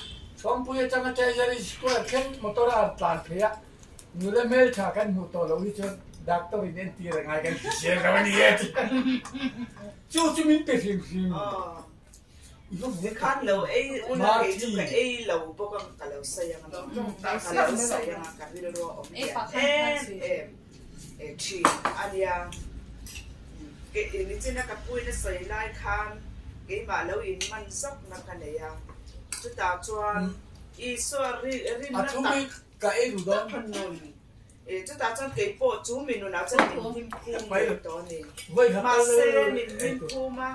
Thuampui atanga Treasury Square thleng motor a han tlan phei a Nula hmeltha kan hmuh tawh loh hi chuan doctor in entir a ngai kan ti zel lo a ni e ti. Chu chu min pe hrim hrim. Khan lo ei ula kei chu ka ei lo bawk ang ka lo sawi ang a ka lo sawi ang a ka rilru a awm lian em em e thin a nia nichina ka puin a sawi lai khan keimah lo in man zawk na ka nei a chutah chuan Isua rinna tak Ka ei duh dawn. Ka nun e chutah chuan kei pawh chu mi nunah chuan min hlim phum ve tawh a ni. Mahse min hlim phum a,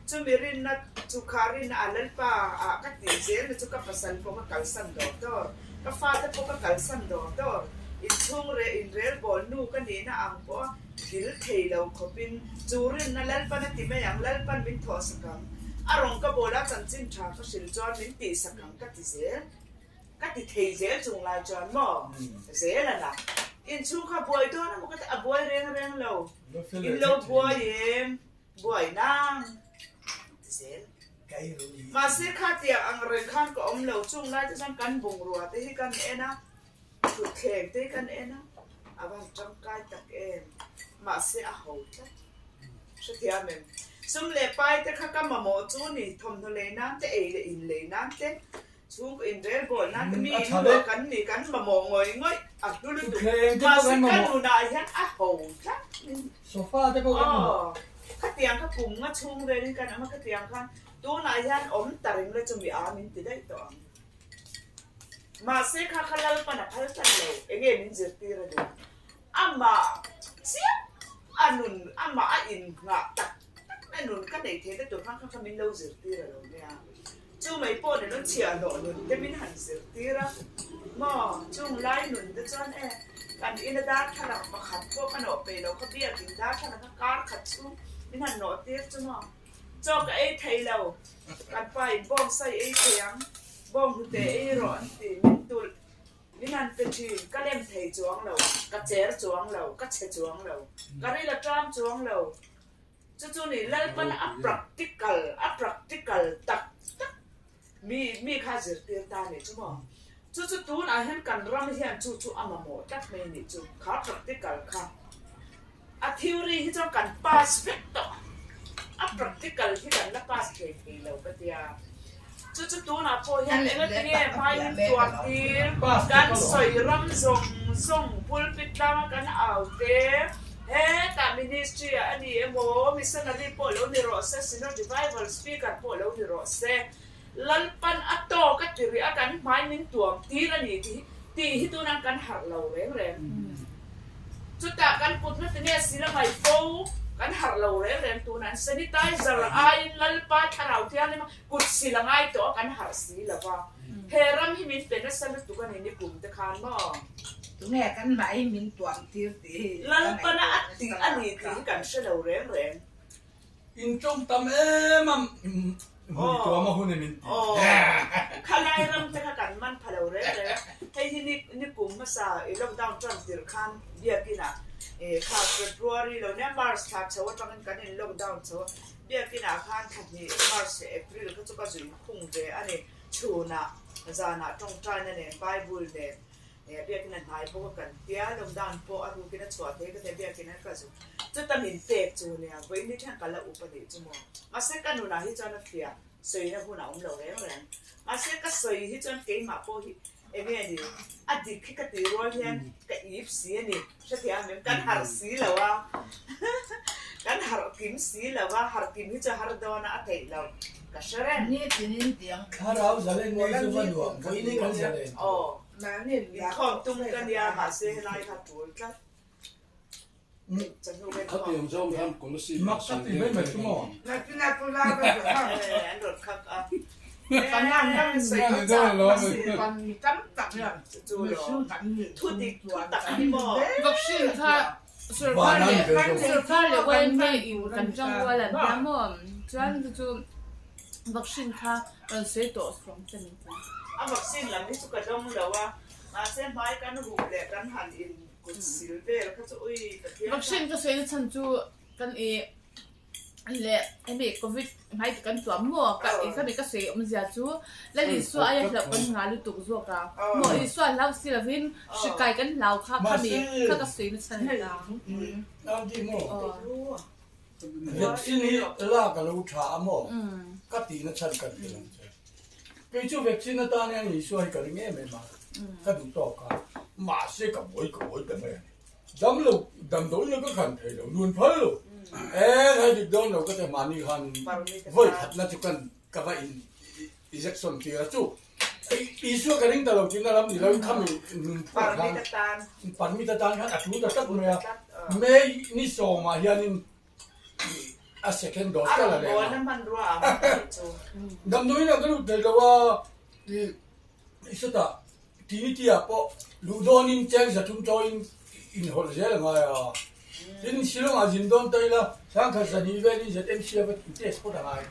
chumi rinna chu kha rinna a Lalpa ah ka tih zel na chu ka pasal pawh ka kalsan dawr dawr, ka fate pawh ka kalsan dawr dawr, inchhung reh inrelbawl nu ka nihna ang pawh a thil thei lo khawpin chu rinna Lalpan a ti mai ang, Lalpan min thawhsak ang, a rawng ka bawla chanchin tha ka hrilh chuan min tihsak ang ka ti zel. Ka ti thei zel chung lai chuan maw zel a na. Inchhung kha buai dawn emaw ka ti a buai reng reng lo. In lo buai em? Buai nang ti zel. Mahse kha tiang ang reng khan ka awm lo chung lai te chuan kan bungrua te hi kan en a, thutthleng te hi kan en a, a van tangkai tak em. Mahse a ho tlat. Hrethiam em? Sum leh pai te kha ka mamawh chu ni, thawmhnaw lei nan te, ei leh in lei nan te, Chhung inrel bawl nan te mi inluah kan ni kan mamawh ngawih ngawih a hlu lutuk mahse ka nunah hian a ho tlat Sofa te pawh kan mamawh. Aw khatiang kha kum nga chhung velin kan awm a khatiang khan tunah hian awm ta reng la chu mi a min ti daih tawh ang mahse kha kha Lalpan a phal tlat lo enge min zirtir a duh amah chiah a nun amah a innghah tak tak na nun ka neih theihna tur khan kha kha min lo zirtir a lo nia. Chu mai pawh ni lo chhiahhlawh nun te min han zirtir a maw? Chung lai nun te chuan e kan ina darthlalang pakhat pawh ka nawh peih lo kha biakin darthlalang kha kar khat chhung min han nawh tir chu maw? Chaw ka ei thei lo, kan pa in bawngsai ei thei ang, bawnghnute ei rawh an ti min tulh min han pe thin, ka lem thei chuang lo, ka cher chuang lo, ka chhe chuang lo, ka ril a ṭam chuang lo. Chu chu ni Lalpan a practical, a practical tak tak mi mi kha zirtir ta nih chu maw? Chu chu tunah hian kan ram hian chu chu a mamawh tlat mai nih chu, kha practical kha. A theory hi chuan kan pass vek tawh a, a practical hi kan la pass thei thei lo ka tia. Chu chu tunah pawh hian engatinge hmaiin tuar tir kan sawi ram zawng zawng pulpit tlanga kan au te. Hetah ministry ah a ni emaw, missionary pawh lo ni rawh se, Synod Revival speaker pawh lo ni rawh se, Lalpan a tawk a ti rih a kan hmai min tuam tir a ni tih tih hi tunah kan harh lo reng reng. Chutah kan kutna tinge sil a ngai fo, kan harh lo reng reng tunah sanitizer aiin Lalpa Thlarau Thianghlim a kut sil a ngai tawh a kan harh si lo va. He ram hi min pe nasa lutuk a ni nikum te khan maw? Tunge kan hmai min tuam tir tih hi Lalpan a tih a ni tih hi kan hre lo reng reng. In tawng tam em a hmui tuam a hun em in ti. Aw, khalai ram te kha kan man pha lo reng reng a, hei hi ni nikum hmasa i lockdown tan tirh khan biakin ah kha February lo nia March thla chho atangin kan in lockdown chho a, biakin ah khan thla hnih March leh April kha chu ka zuin khung ve a ni, chhunah zanah tawngtaina nen Bible nen Biakinn a hnai bawk a kan tia, lockdown pawh a rukin a chhuah thei ka tia biakinn an ka zuk chuta min pek chu nia vawiin ni thleng ka la up a nih chu maw. Mahse ka nunah hi chuan a fiah sawina hun a awm lo reng reng. Mahse ka sawi hi chuan keimah pawh hi eng nge ni a dik hi ka tih rual hian ka ip si a ni. Hrethiam em? Kan harh si lo a, kan harh kim si lo a, harh kim hi chu har dawn a a theih loh ka hre reng. Ni tinin tiang Thlarau zalen ngei chu va nuam, vawiin hi kan zalen tawh. Aw, inkhawm tum ka nia mahse helai kha tul tlat. Chahnu ka inkhawm Khatiang zawng khan Kolosip Mak ka ti mai mai chu maw? An rawn khak a. Vaccine kha sorkar leh sorkar leh YMA in kan tangrual an tia maw chuan chu chu vaccine kha rawn sawi tawh suang che min ti. A vaccine lam hi chu ka dawng lo a, mahse hmai kan huh leh kan han in kut sil vel kha chu ui Pathian kha. Vaccine ka sawi na chhan chu kan i leh hemi covid hmai te kan tuam maw ka khami ka sawi awmzia chu Lal Isua aia hlauh kan nghah lutuk zawk a maw Isua hlau si lovin hri kai kan hlau kha khami kha ka sawi nasa ni ta. Vaccine hi lak a lo tha a maw ka tihna chhan kan ti lang che. Kei chu vaccine atan hian Isua hi ka ring em em a ka duh tawk a mahse ka buai ka buai ta mai a ni. Dam lo, damdawi lo ka khan thei lo, nun phal lo. Eng hai dik dawn lo ka ti mahni khan vawi khatna chu kan ka va in injection tir a chu. Isua ka ring ta lo tihna lam ni lo in khami nun phuah khan permit atan khan a tul ta tlat mai a. May ni sawmah hianin a second dose ka la leh a. Damdawiin ah ka lut thei lo a, sawtah Trinity ah pawh luh dawnin cheng 300 chawiin inhawlh zel a ngai a. Tin, Shillong ah zin dawn ta ila, 10,200 velin ZMC a va test phawt a ngai.